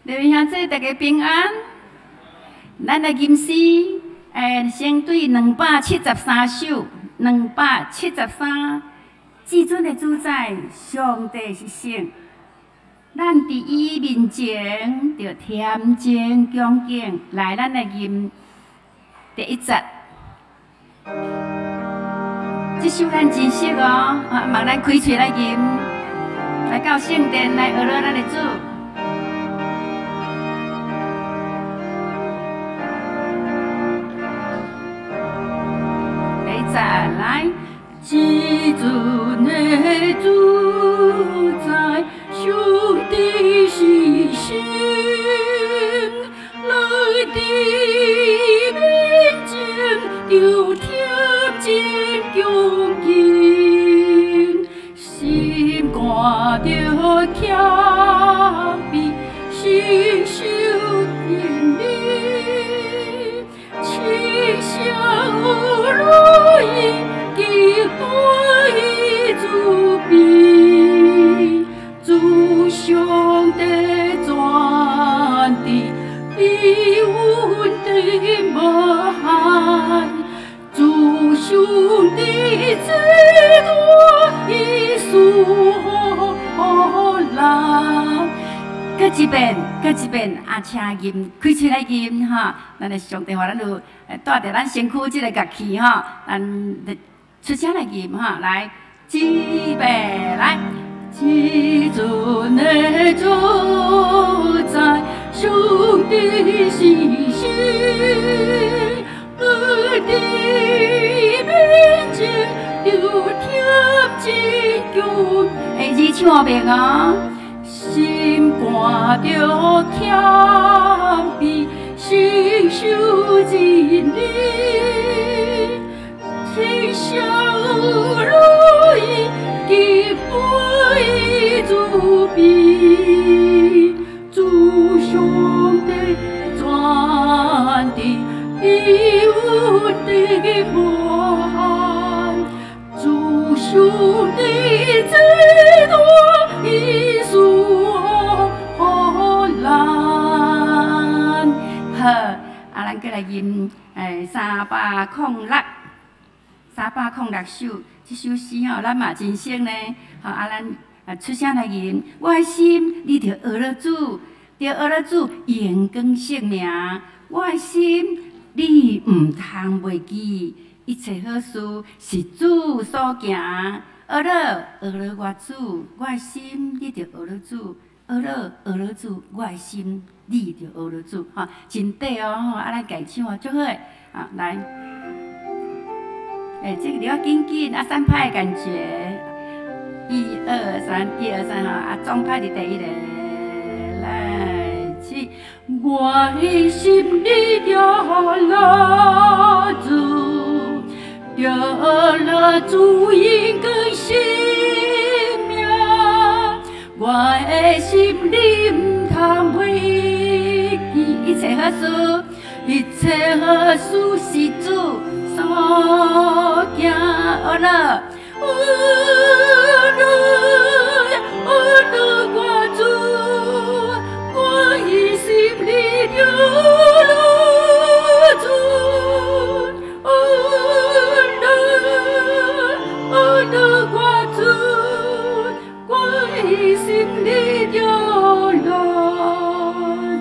各位兄弟，大家平安。咱來吟詩，先對273首，兩百七十三。至尊的主宰，上帝是聖。咱佇伊面前，著恬靜恭敬，來，咱來吟第一節。這首咱真熟哦，啊，望咱開喙來吟，來到聖殿來學咱的主。第一節來，至尊的主宰，上帝是神，來佇面前就恬靜恭敬，心肝著謙卑，承受真理，親像來極對慈悲，主上帝全知，伊恩典無限，主上帝至大，伊賜予咱。閣一遍，閣一遍，啊，請吟，開喙來吟吼，咱的上帝予咱有帶著咱身軀這个樂器吼，咱出聲來吟吼，來，預備來，至尊的主宰，上帝是神，來佇面前就恬靜恭，欸，字唱袂哦。心肝著謙卑，承受真理，親像來極對慈悲，主上帝全知，伊恩典無限，主上帝至大，伊賜予咱。好，啊，咱閣來吟306，306首，這首詩吼，咱嘛真熟呢。好，啊，咱啊出聲來吟，我的心，你著學了主，著學了主榮光聖名。我的心，你毋通袂記，一切好事是主所行。學了，學了我主，我的心，你著學了主，學了，學了主，我的心，你著學了主，吼，真短哦，吼，啊，咱家唱啊，足好的，啊，來，欸，這個著較緊緊，啊，三拍的感覺，一二三，一二三，吼，啊，總拍佇第一个，來，起，我的心你著樂主，著樂主榮光聖名，我的心你毋通袂記，一切好事，一切好事是主所行。學了，學了，學了我主，我的心你著樂主，學了，學了我主，我的心你著樂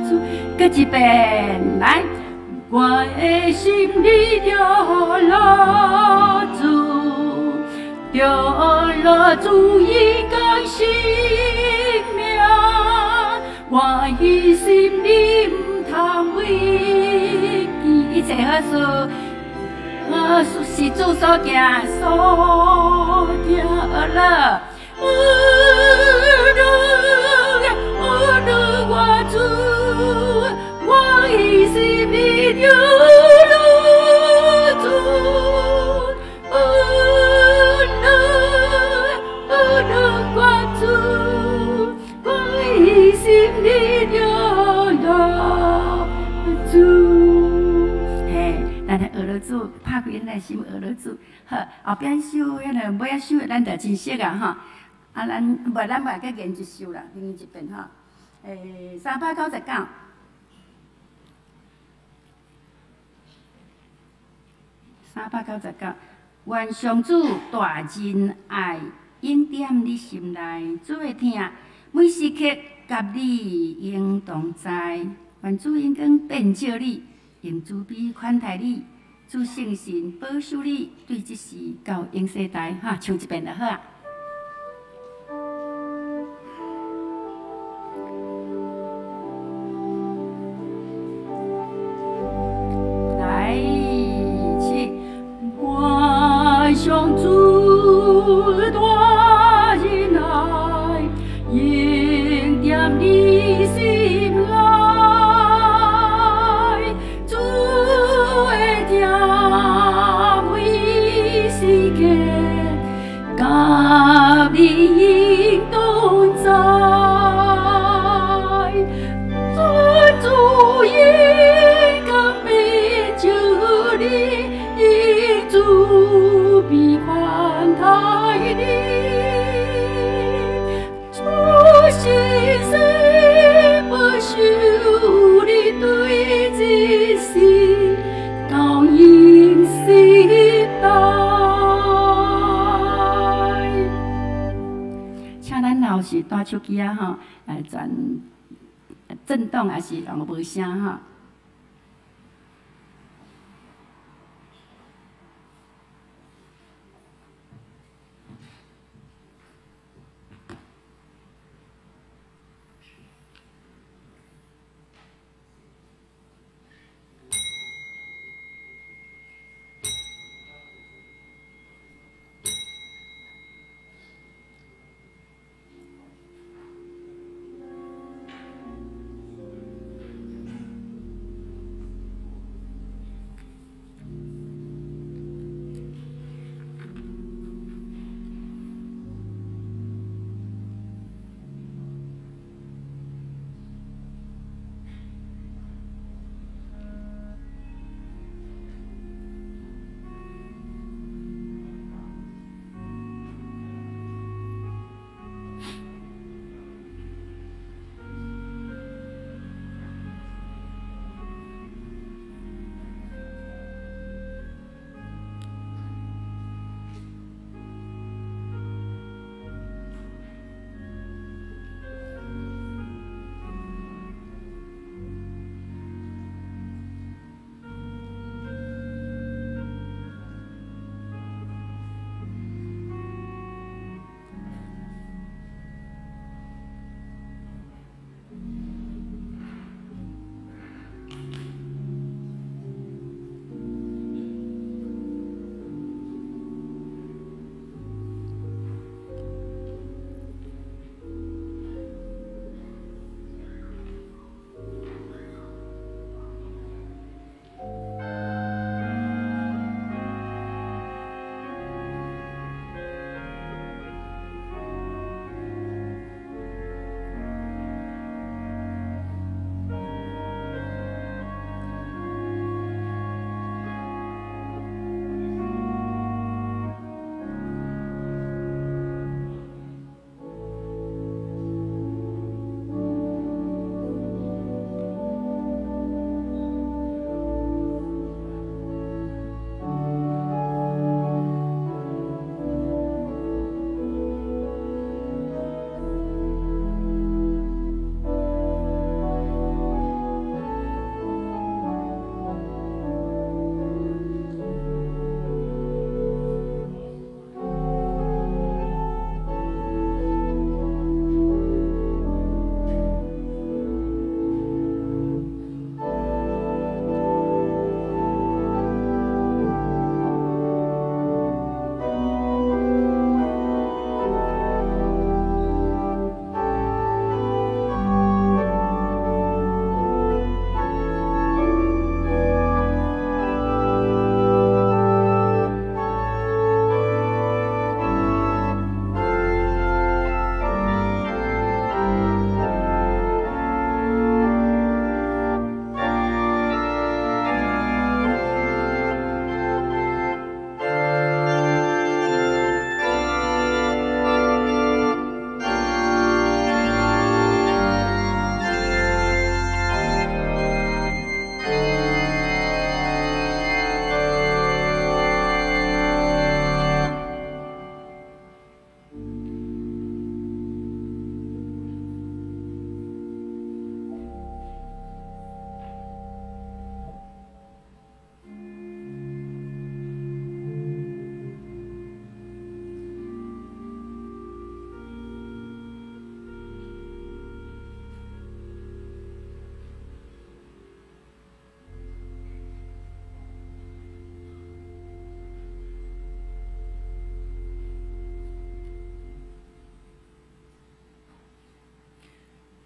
主。閣一遍，來，我的心你著樂主，著樂主榮光聖名，我的心你毋通袂記，一切好事，好事是主所行，所行。學了，學了，學了我主，我的心你著樂主，學了，學了我主，我的心你著樂主。嘿，咱來學了主，拍開咱的心學了主。好，後壁首彼个尾仔首，咱就真熟啊吼。啊，咱無咱無閣研一首啦，研一遍吼。399，399。願上主大仁愛永踮你心內，主的疼每時刻佮你永同在。願主榮光遍照你，用慈悲款待你，主聖神保守你，對這時到永世代。哈，唱一遍就好啊。來，起，願上主大仁愛永踮你心內，主的疼每時刻佮你永同在，主榮光遍照你，用慈悲款待你，主聖神保守你，對這時到永世代。請咱老是帶手機仔吼，全震動抑是用無聲吼。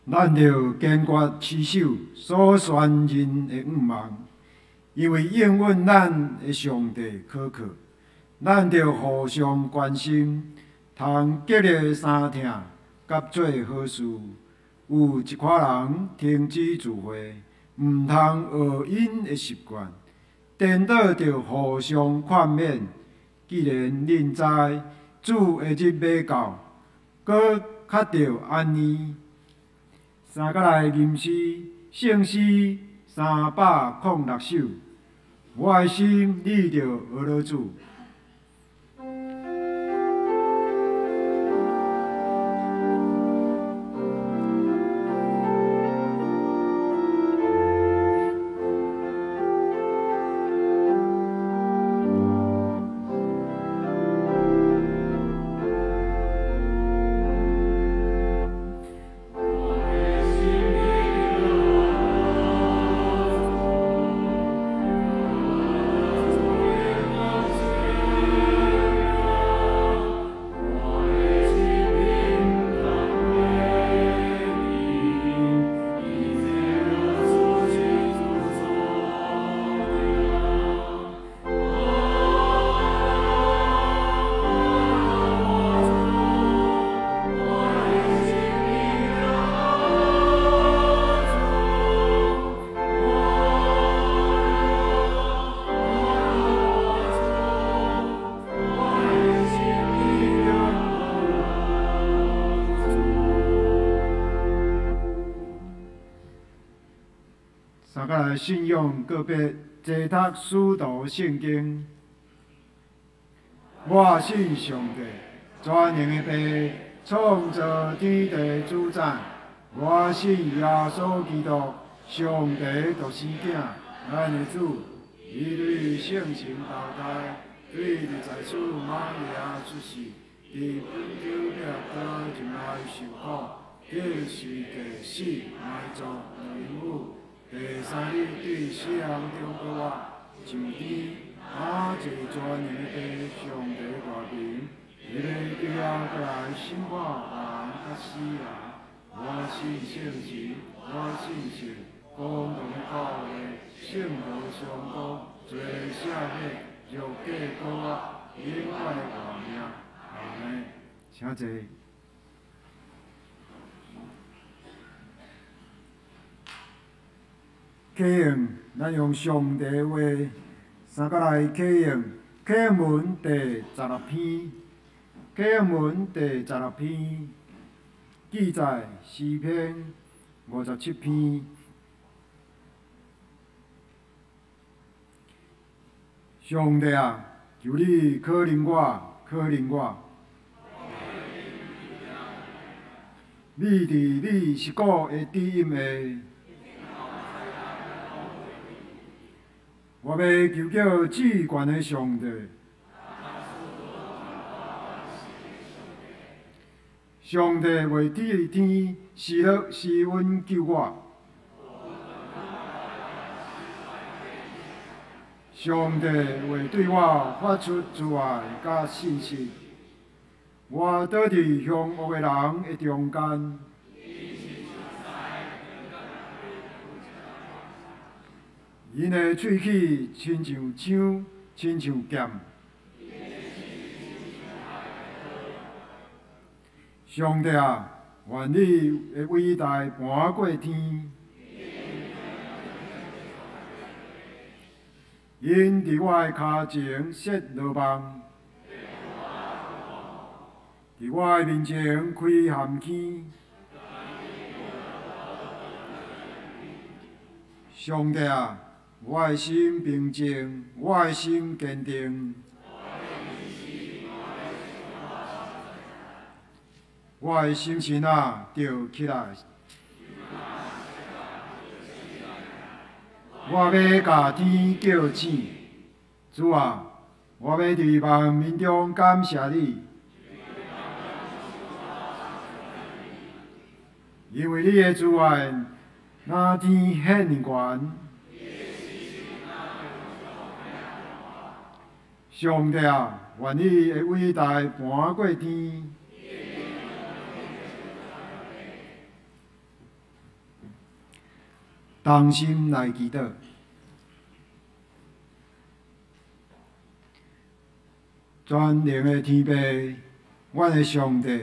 咱著坚决持守所宣认的向望，因为应允咱的上帝可靠。咱著互相关心，通激励相疼，佮做好事。有一寡人停止聚会，毋通学𪜶的习惯，颠倒著互相劝勉。既然恁知主的日欲到，阁较著按呢。三角来吟诗，圣诗306首。我的心，你著学落主。信仰告别，齐读使徒圣经。我信上帝，全能的父，创造天地主宰。我信耶稣基督，上帝独生子，咱的主。伊对圣神投胎，对伫在主玛利亚出世，伫本丢彼拉多入来受苦，钉十字架死埋葬，落阴府。第三日对死人中复活，上天，啊坐全能的父上帝大明，伊欲对遐阁来审判活人佮死人。我信圣神，我信圣公同的教会，圣徒相通，罪赦免，肉体复活，永远的活命。阿们。请坐。启用，咱用上帝话三角来启用，启用文第十六篇，启用文第十六篇，记载诗篇57篇。上帝啊，求你可怜我，可怜我。你伫你是古的指引下。我欲求叫至悬的上帝，上帝袂伫天，施乐施恩救我。上帝会对我发出慈爱佮信实，我倒伫凶恶的人的中间。𪜶的喙齿亲像枪，亲像剑。上帝啊，愿你的伟大盘过天。𪜶伫我的跤前设罗网，伫我的面前开陷坑。上帝啊，我的心平静，我的心坚定。我的心神啊，著起来。我欲共天叫醒，主啊，我欲伫万民中感谢你，因为你的慈爱，若天遐尔悬。上帝啊，愿你的伟大盘过天。同心來祈禱。全能的天父，阮的上帝，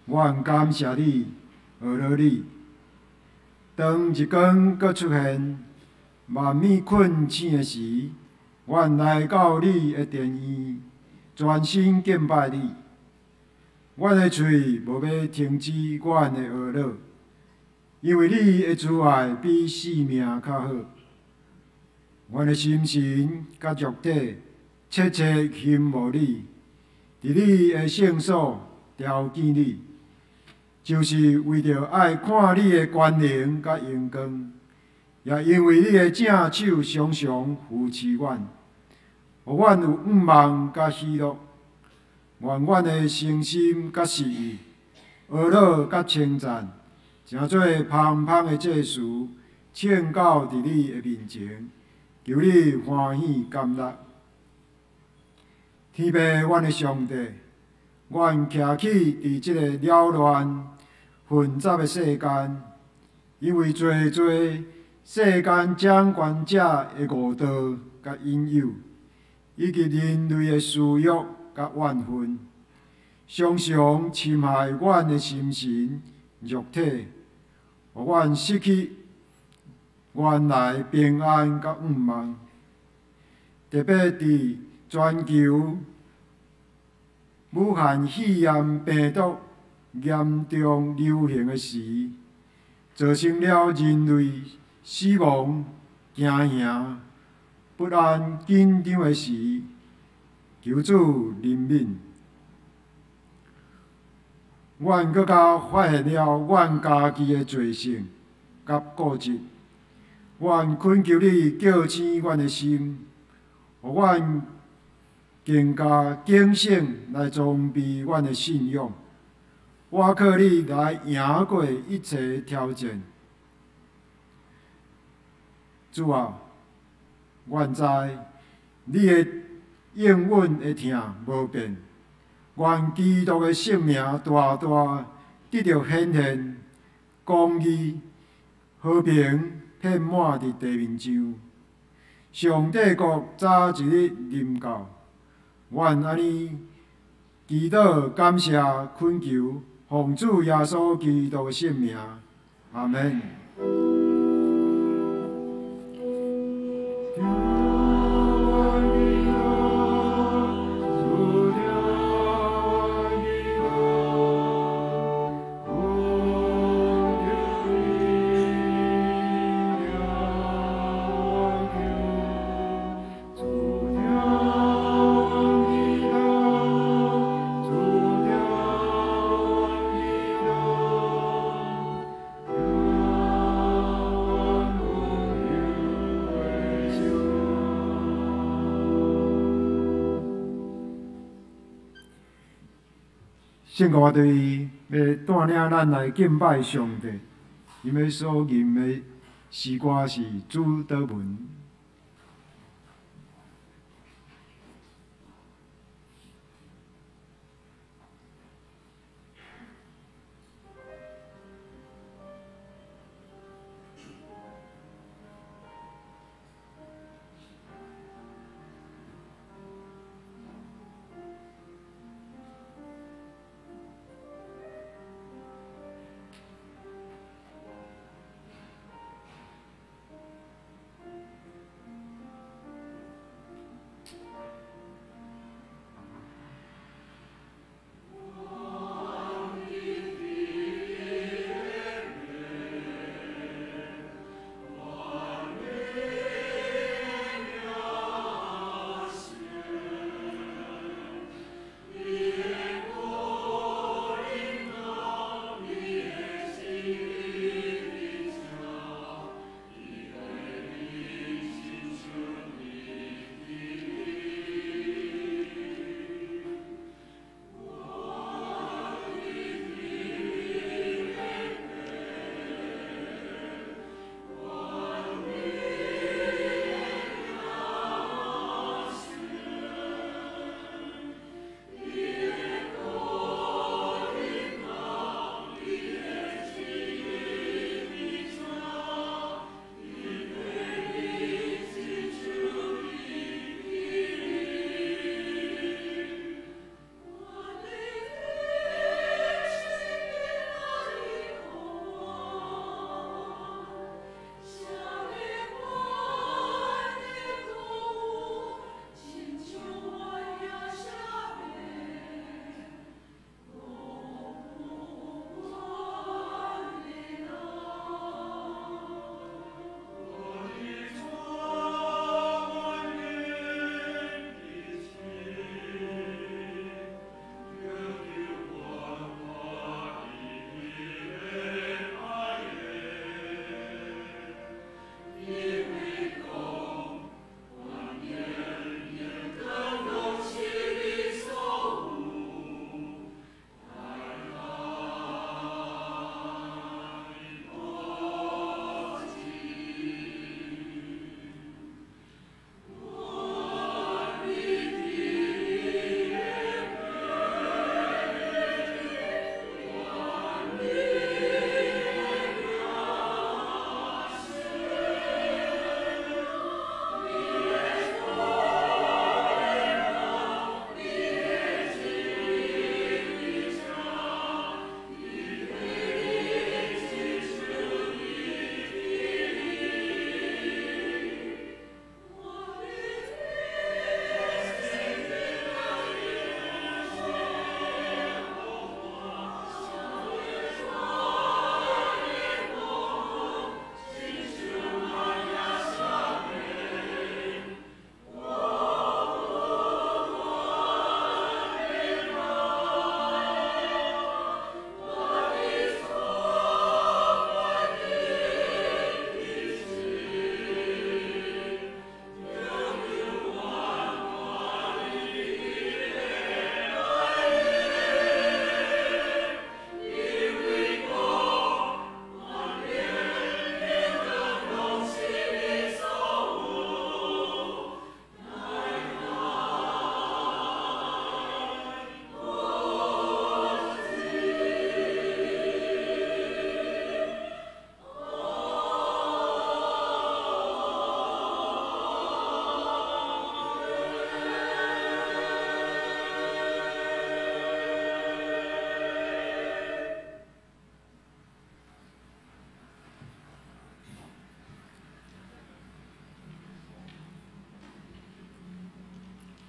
阮感謝你，呵咾你。當日光閣出現，萬物困醒的時，阮來到你的殿院，全心敬拜你。阮的喙無欲停止阮的呵咾，因為你的慈愛比性命較好。阮的心神佮肉體切切欣慕你，佇你的聖所朝見你，就是為著愛看你的權能佮榮光，也因為你的正手常常扶持阮，予阮有向望佮喜樂。願阮的誠心佮實意，呵咾佮稱讚，成做芳芳的祭司，呈到佇你的面前，求你歡喜甘納。天父，阮的上帝，阮徛起佇這個擾亂混雜的世間，因為濟濟世間掌權者的誤導佮引誘，以及人類的私欲佮怨恨，常常侵害阮的心神、肉體，予阮失去原來平安佮向望。特別佇全球武漢肺炎病毒嚴重流行的時，造成了人類死亡、驚嚇、不安、緊張的時，求主憐憫。阮閣較發現了阮家己的罪性佮固執，阮懇求你叫醒阮的心，予阮更加警醒來裝備阮的信仰，倚靠你來贏過一切挑戰。主啊，阮知你的應允的疼無變，願基督的聖名大大得著顯現，公義、和平遍滿佇地面上，上帝國早一日臨到。阮按呢祈禱、感謝、懇求，奉主耶穌基督的聖名，阿們。聖歌樂隊欲帶領咱來敬拜上帝，𪜶欲所吟的詩歌是主禱文。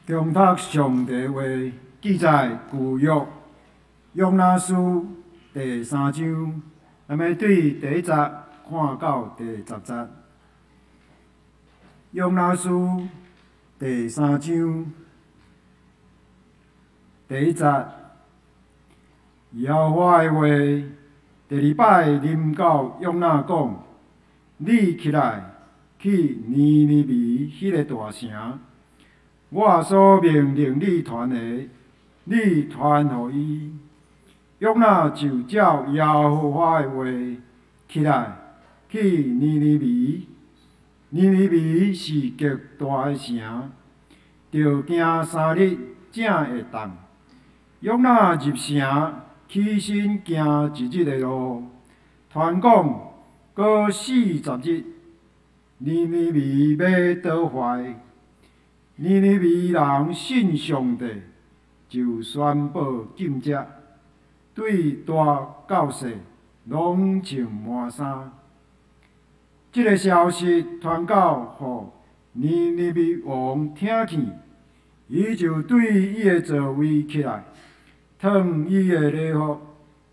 中讀上帝話記載舊約約拿書第三章，咱欲對第一節看到第十節。約拿書第三章第一節，耶和華的話第二擺臨到約拿講：你起來去尼尼微彼个大城。我所命令你傳的，你傳予伊。約拿就照耶和華的話起來，去尼尼微。尼尼微是極大的城，著行三日才會到。約拿入城，起身行一日的路，傳講閣40日，尼尼微欲倒壞。尼尼微人信上帝，就宣布禁食，對大到細攏穿麻衫。這个消息傳到予尼尼微王聽見，伊就對伊的座位起來，脫伊的禮服，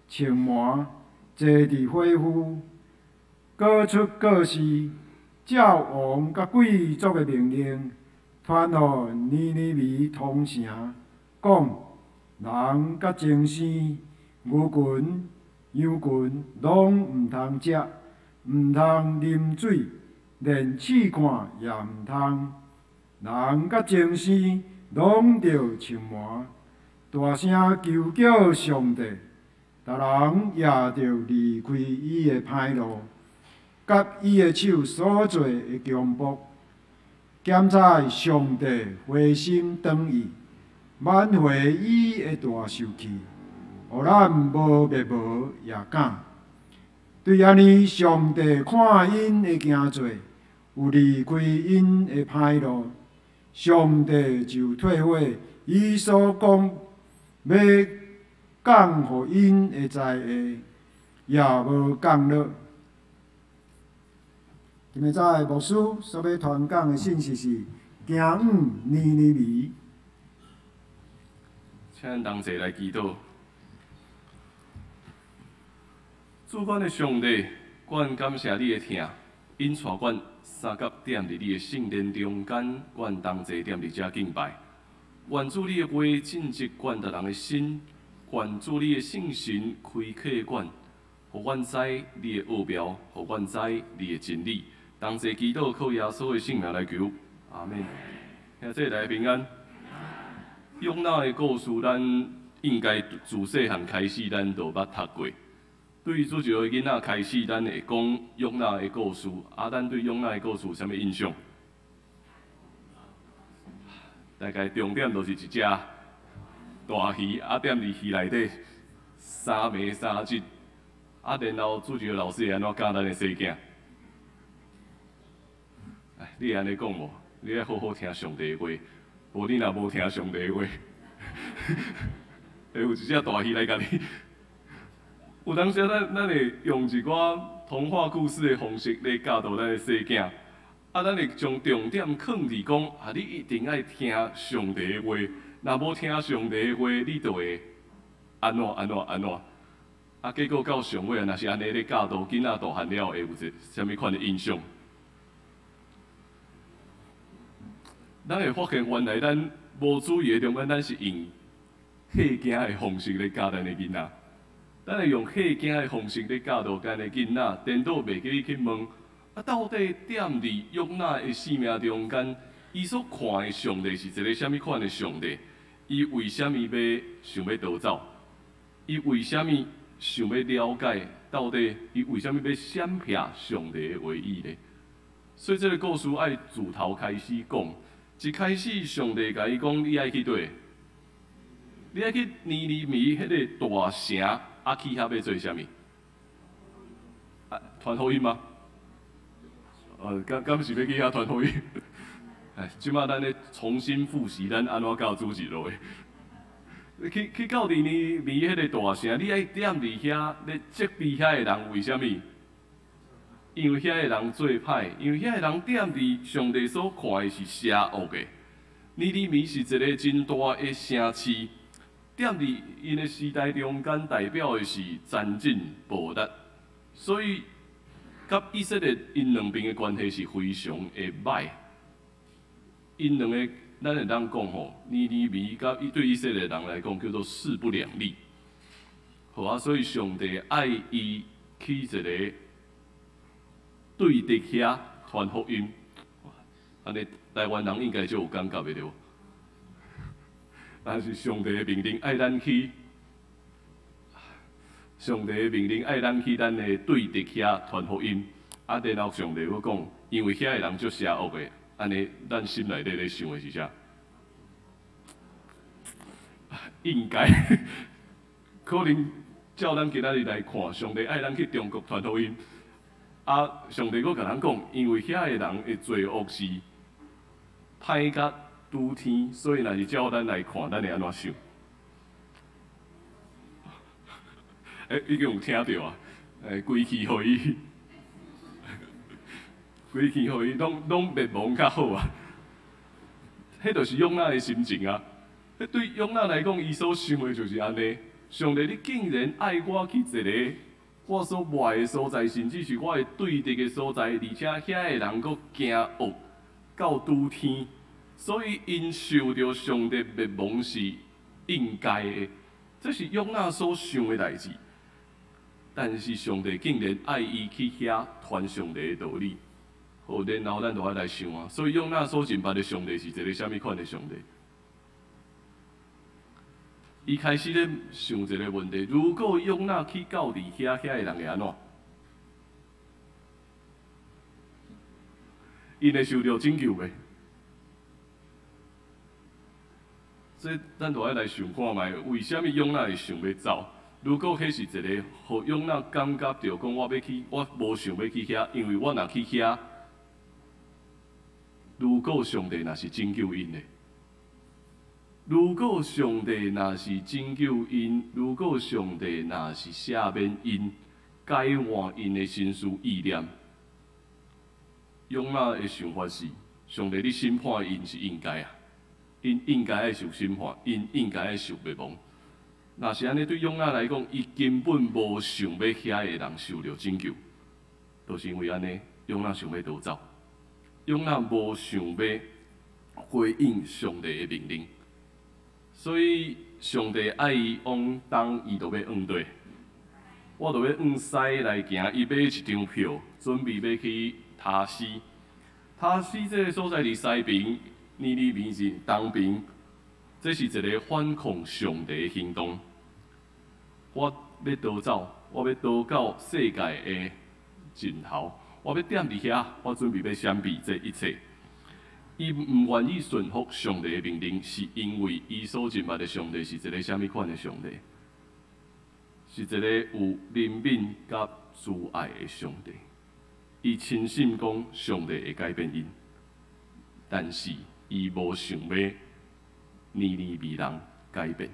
穿麻，坐佇火墟，閣出告示，照王佮貴族的命令，傳予尼尼微統城，講人佮精牲、牛群、羊群攏毋通食，毋通啉水，連試看也毋通。人佮精牲攏著穿麻，大聲求叫上帝，逐人也著離開伊的歹路，佮伊的手所做的強暴。檢採上帝回心轉意，挽回伊的大受氣，予咱無滅亡也敢。對按呢，上帝看𪜶的行做，有離開𪜶的歹路，上帝就退悔伊所講欲降予𪜶的災禍，也無降落。今仔日牧師所欲傳講的信息是：行往尼尼微。請咱同齊來祈禱。主阮的上帝，阮感謝你的疼，引帶阮三甲踮佇你的聖殿中間，阮同齊踮佇遮敬拜。願主你的話進入阮逐人的心，願主你的聖神開啟阮，予阮知你的奧妙，予阮知你的真理。同齊祈禱，靠耶穌的聖名來求，阿們。兄弟來平安。約拿的故事，咱應該自細漢開始，咱就捌讀過。對主日的囡仔開始，咱會講約拿的故事。啊，咱對約拿的故事有啥物印象？大概重點就是一隻大魚，啊，踮佇魚內底三暝三日。啊，然後主日老師會按怎教咱的細囝？哎，你會按呢講無？你愛好好聽上帝的話，無你若無聽上帝的話，會有一隻大魚來共你。有當時咱會用一寡童話故事的方式咧教導咱的細囝，啊，咱會將重點囥佇講，啊，你一定愛聽上帝的話，若無聽上帝的話，你就會按怎按怎按怎。啊，結果到上尾，若是按呢咧教導囡仔大漢了，會有一个啥物款的印象？咱會發現，原來咱無注意的中間，咱是用嚇驚的方式咧教咱的囡仔。咱會用嚇驚的方式咧教導咱的囡仔，顛倒袂記你去問，啊，到底踮佇約拿的生命中間，伊所看的上帝是一个啥物款的上帝？伊為啥物欲想欲逃走？伊為啥物想欲了解？到底伊為啥物欲閃避上帝的話語呢？所以這个故事愛自頭開始講。一開始，上帝共伊講：你愛去佗？你愛去尼尼微彼个大城，啊，去遐欲做啥物？啊，傳福音嗎？敢是欲去遐傳福音？哎，這馬咱咧重新複習，咱按怎教主日落的？你去到尼尼微彼个大城，你愛踮佇遐咧責備遐个人，為啥物？因為遐个人做歹，因為遐个人踮佇上帝所看的是邪惡的。尼尼微是一个真大的城市，踮佇𪜶的時代中間，代表的是殘忍暴力，所以佮以色列𪜶兩邊的關係是非常的䆀。𪜶兩个，咱會當講吼，尼尼微佮伊對以色列人來講叫做勢不兩立。好啊，所以上帝愛伊去一個對敵遐傳福音，按呢台灣人應該就有感覺的對無？但是上帝的命令愛咱去，上帝的命令愛咱去咱的對敵遐傳福音，啊，然後上帝閣講，因為遐的人足邪惡的，按呢咱心內底咧想的是啥？應該可能照咱今仔日來看，上帝愛咱去中國傳福音，啊，上帝閣共咱講，因為遐的人的罪惡是歹甲拄天，所以若是照咱來看，咱會按怎想？欸，已經有聽著啊！欸，規氣予伊，規氣予伊，攏攏滅亡較好啊！彼就是約拿的心情啊！彼對約拿來講，伊所想的就是按呢。上帝，你竟然愛我去一个我所無愛的所在，甚至是我的對敵的所在，而且遐的人閣驚惡到拄天，所以𪜶受著上帝滅亡是應該的。這是約拿所想的代誌。但是上帝竟然愛伊去遐傳上帝的道理，好，然後咱就愛來想啊。所以約拿所認捌的上帝是一个啥物款的上帝？伊開始咧想一個問題：如果約拿去到佇遐，遐的人會按怎？𪜶會受著拯救袂？這咱就愛來想看覓，為啥物約拿會想欲走？如果彼是一个，予約拿感覺著講我欲去，我無想欲去遐，因為我若去遐，如果上帝若是拯救𪜶的，如果上帝若是拯救𪜶，如果上帝若是赦免𪜶，改換𪜶的心思意念，約拿的想法是：上帝你審判𪜶是應該啊，𪜶應該愛受審判，𪜶應該愛受滅亡。若是按呢，對約拿來講，伊根本無想欲遐的人受著拯救，就是因為按呢，約拿想欲逃走，約拿無想欲回應上帝的命令，所以上帝愛伊往東，伊就欲往對，我就欲往西來行。伊買一張票，準備欲去他施。他施這个所在佇西邊，尼尼微是東邊。這是一个反抗上帝的行動。我欲逃走，我欲逃到世界的盡頭，我欲踮佇遐，我準備欲閃避這一切。伊毋願意順服上帝的命令，是因為伊所認捌的上帝是一个啥物款的上帝？是一个有憐憫佮慈愛的上帝。伊深信講上帝會改變𪜶，但是伊無想欲尼尼微人改變。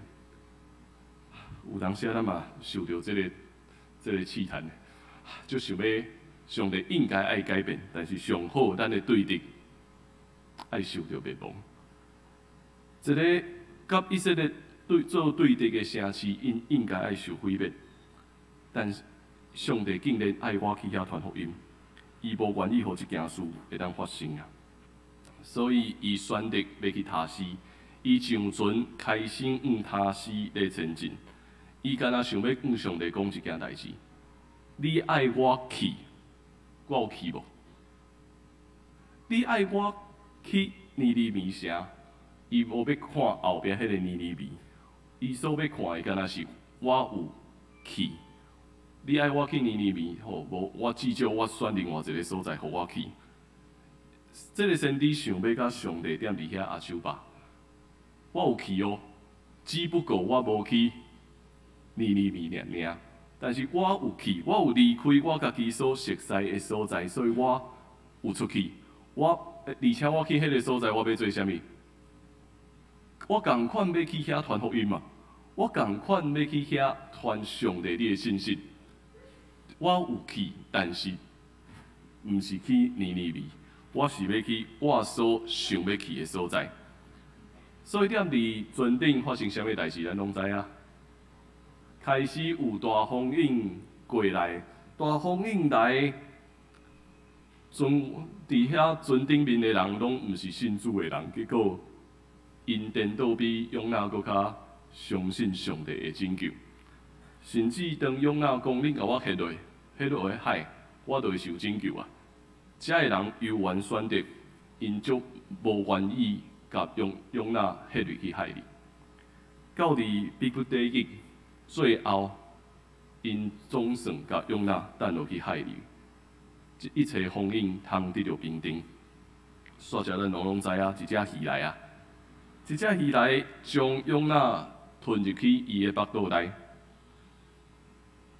有當時咱嘛受著這个試探，就想欲上帝應該愛改變，但是上好咱的對敵愛受著滅亡。一个佮以色列對做對敵的城市，𪜶應該愛受毀滅，但是上帝竟然愛我去遐傳福音，伊無願意予這件事會當發生啊！所以伊選擇欲去他施，伊上船開始往他施咧前進。伊敢若想欲向上帝講一件代誌：你愛我去，我有去無？你愛我去尼尼微城，伊無欲看後壁彼个尼尼微，伊所欲看的敢若是我有去。你愛我去尼尼微，好無？我至少我選另外一个所在，予我去。這个先知想欲共上帝踮佇遐握手吧，我有去哦，只不過我無去尼尼微爾爾，但是我有去，我有離開我家己所熟似的所在，所以我有出去。我而且我去彼个所在，我欲做啥物？我仝款欲去遐傳福音嘛，我仝款欲去遐傳上帝你的信息。我有去，但是毋是去尼尼微，我是欲去我所想欲去的所在。所以踮佇船頂發生啥物代誌，咱攏知影。開始有大風湧過來，大風湧來，船佇遐船頂面的人攏毋是信主的人，結果𪜶顛倒比約拿閣較相信上帝會拯救。甚至當約拿講：恁共我彼落，彼落去海，我就會受拯救啊！遮的人猶原選擇，𪜶足無願意共約拿彼落去海裡。到佇逼不得已，最後𪜶總算共約拿擲落去海裡。這一切風湧通得著平定。煞者咱攏攏知影，一隻魚來啊！一隻魚來將約拿吞入去伊的腹肚內。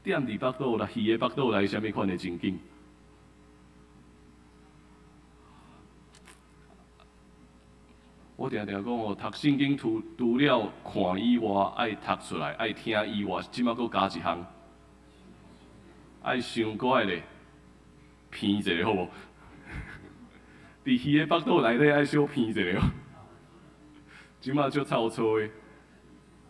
踮佇腹肚內，魚的腹肚內，啥物款的情景？我定定講哦，讀聖經除除了看以外，愛讀出來，愛聽以外，這馬閣加一項，愛想閣愛咧，鼻一下好無？佇魚的腹肚內底愛小鼻一下哦。這馬足臭臊的，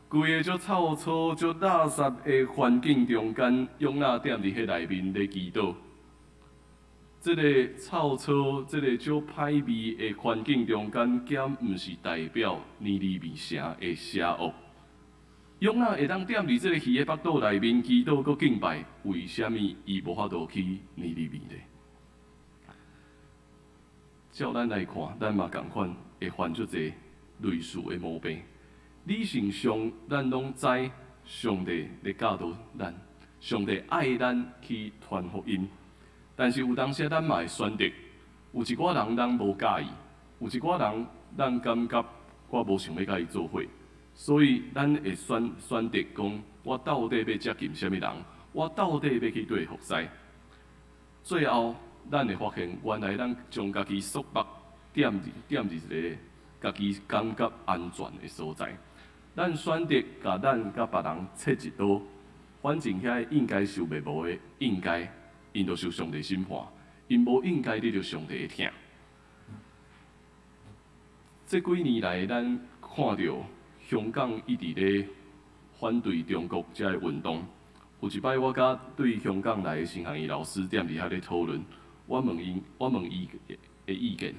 規个足臭臊、足垃圾的環境中間，約拿踮佇彼內面咧祈禱。這个臭臊、這个足歹味的環境中間，敢毋是代表尼尼微城的邪惡？約拿會當踮佇這个魚的腹肚內面祈禱閣敬拜，為啥物伊無法度去尼尼微呢？照咱來看，咱嘛仝款會犯足濟類似的毛病。理性上，咱攏知上帝咧教導咱，上帝愛咱去傳福音。但是有當時咱嘛會選擇，有一寡人咱無佮意，有一寡人咱感覺我無想欲佮伊做伙，所以咱會選選擇講，我到底欲接近啥物人？我到底欲去佗服侍？最後，咱會發現，原來咱將家己束縛踮佇踮佇一个家己感覺安全的所在。咱選擇共咱佮別人切一刀，反正遐應該受滅亡的，應該𪜶就受上帝審判，𪜶無應該得著上帝的疼。這幾年來，咱看著香港一直咧反對中國這个運動。有一擺，我佮對香港來的神學院老師踮佇遐咧討論，我問𪜶，我問伊的意見，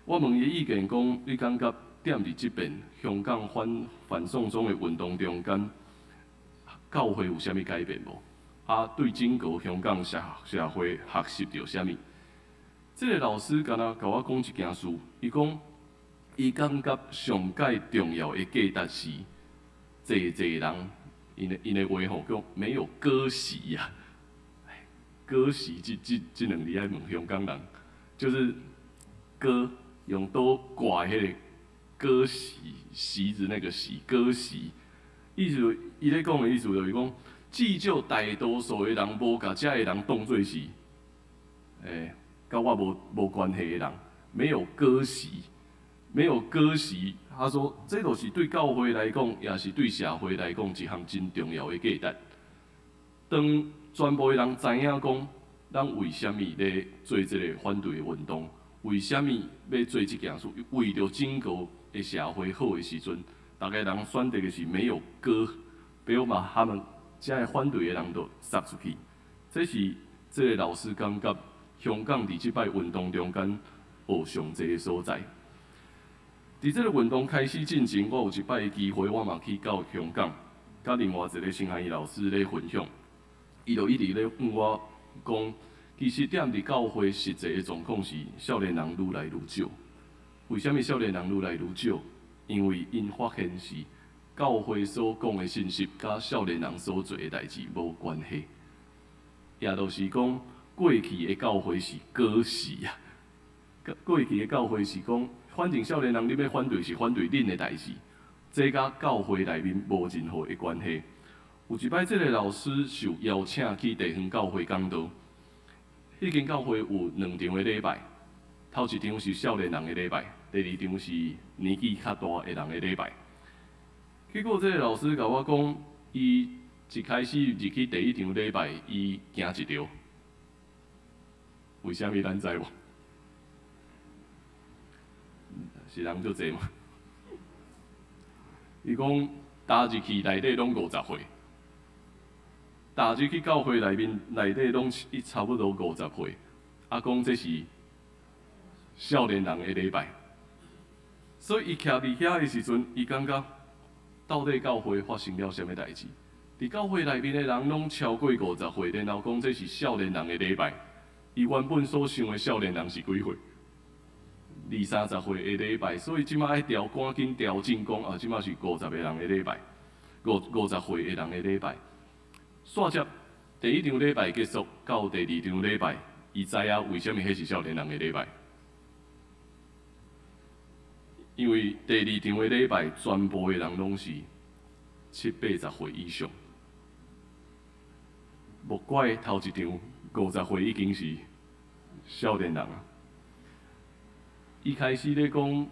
我問伊的意見講，你感覺踮佇這遍香港反反送中的運動中間，教會有啥物改變無？啊，對整個香港社社會學習著啥物？這个老師敢若共我講一件事，伊講，伊感覺上蓋重要的價值是，濟濟人，𪜶的話吼叫沒有割席啊，割席這這這兩字愛問香港人，就是割用刀割彼个割席席子那個席割席，意思伊咧講的意思就是講，至少大多數的人無共遮的人當做是，欸，佮我無無關係的人，沒有割席，沒有割席。他說，這就是對教會來講，也是對社會來講一項真重要的價值。當全部的人知影講，咱為啥物咧做這个反對的運動，為啥物欲做這件事，為著整個的社會好的時陣，逐个人選擇的是沒有割，不要把他們遮个反對的人都殺出去。這是這个老師感覺香港佇這擺運動中間學上濟的所在。佇這个運動開始進前，我有一擺機會，我嘛去到香港，佮另外一个神學院老師咧分享，伊就一直咧問我講，其實踮佇教會實際的狀況是少年人愈來愈少。為啥物少年人愈來愈少？因為𪜶發現是教會所講的信息，佮少年人所做的代誌無關係。也就是講，過去的教會是過時啊，過去的教會是講，反正少年人你欲反對是反對恁的代誌，這佮教會內面無任何的關係。有一擺，這个老師受邀請去地方教會講道，彼間教會有兩場的禮拜，頭一場是少年人的禮拜，第二場是年紀較大的人的禮拜。結果，這个老師共我講，伊一開始入去第一場禮拜，伊驚一著。為啥物咱知無？是人足濟嘛？伊講踏入去內底攏五十歲，踏入去教會內面內底攏伊差不多五十歲，啊講這是少年人的禮拜，所以伊徛佇遐的時陣，伊感覺到底教會發生了啥物代誌？佇教會內面的人攏超過五十歲，然後講這是少年人的禮拜。伊原本所想的少年人是幾歲？二三十歲的禮拜，所以這馬愛調趕緊調整講啊，這馬是五十個人的禮拜，五十歲的人的禮拜。煞接第一場禮拜結束，到第二場禮拜，伊知影為啥物彼是少年人的禮拜。因為第二場的禮拜，全部的人攏是七八十歲以上。莫怪頭一場五十歲已經是少年人啊！伊開始咧講，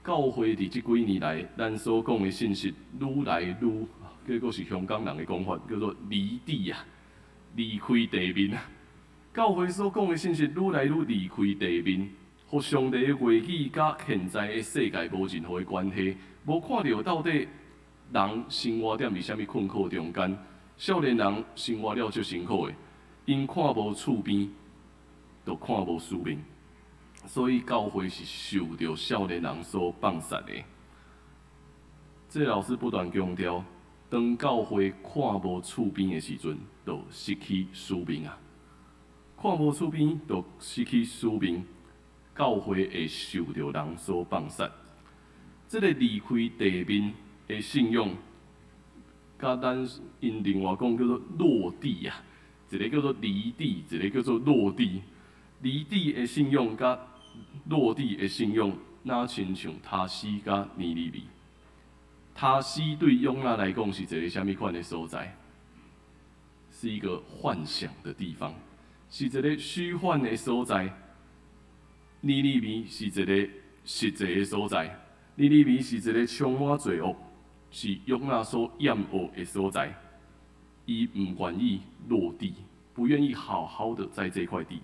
教會佇這幾年來，咱所講的信息愈來愈，結果是香港人的講法，叫做離地啊，離開地面啊。教會所講的信息愈來愈離開地面，予上帝的話語佮現在的世界無任何的關係，無看著到底人生活踮佇啥物困苦中間。少年人生活了足辛苦的，𪜶看無厝邊，就看無使命，所以教會是受著少年人所放殺的。這老師不斷強調，當教會看無厝邊的時陣，就失去使命啊！看無厝邊，就失去使命，教會會受著人所放殺。這个離開地面的信仰，佮咱𪜶另外講叫做落地啊，一个叫做離地，一个叫做落地。離地的信仰佮落地的信仰，若親像他施佮尼尼微。他施對約拿來講是一个啥物款的所在？是一個幻想的地方，是一个虛幻的所在。尼尼微是一个實際的所在，尼尼微是一个充滿罪惡，是約拿所厭惡的所在。伊毋願意落地，不願意好好的在這塊地。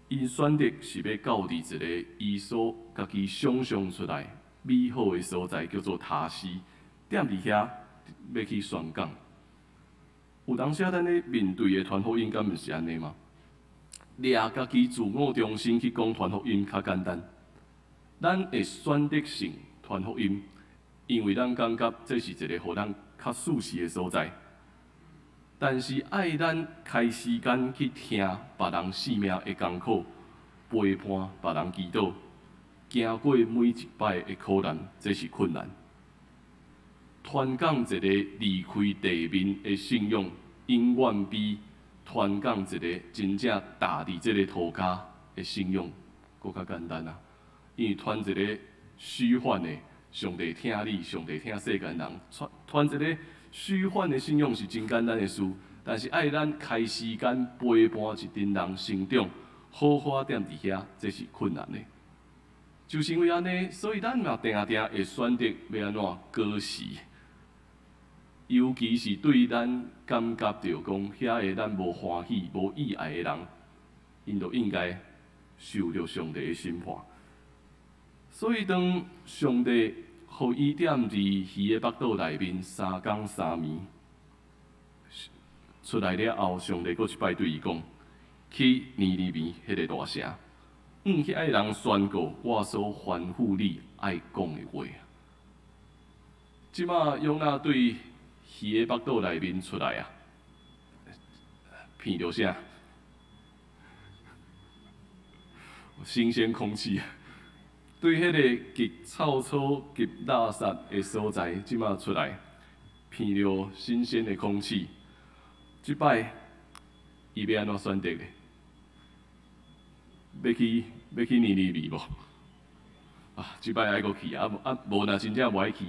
𪜶選擇是欲到佇一个伊所家己想象出來美好的所在，叫做他施。踮佇遐欲去宣講。有當時咱咧面對的傳福音，敢毋是按呢嗎？掠家己自我中心去講傳福音較簡單。咱會選擇性傳福音，因為咱感覺這是一個予咱較舒適的所在。但是愛咱開時間去聽別人生命的艱苦，陪伴別人祈禱，行過每一擺的苦難，這是困難。傳講一个離開地面的信仰，永遠比傳講一个真正踏佇這个塗跤的信仰，閣較簡單啊！因為傳一个虛幻的，上帝疼你，上帝疼世間人，傳傳一个虛幻的信仰是真簡單的事，但是愛咱開時間陪伴一群人成長，好好踮佇遐，這是困難的。就是因為按呢，所以咱嘛定定會選擇欲按怎過時，尤其是對咱感覺著講遐个咱無歡喜、無意愛的人，𪜶就應該受著上帝的審判。所以當上帝予伊踮佇魚的腹肚內面三工三暝出來了後，上帝閣一擺對伊講：去尼尼微彼个大城，向遐个人宣告我所吩咐你愛講的話。這馬約拿對魚的腹肚內面出來啊，鼻著啥？新鮮空氣。對彼个極臭草、極垃圾的所在，這馬出來，鼻著新鮮的空氣。這擺，伊欲按怎選擇咧？欲去欲去尼尼微無？啊，這擺愛閣去啊！啊，無若真正無愛去，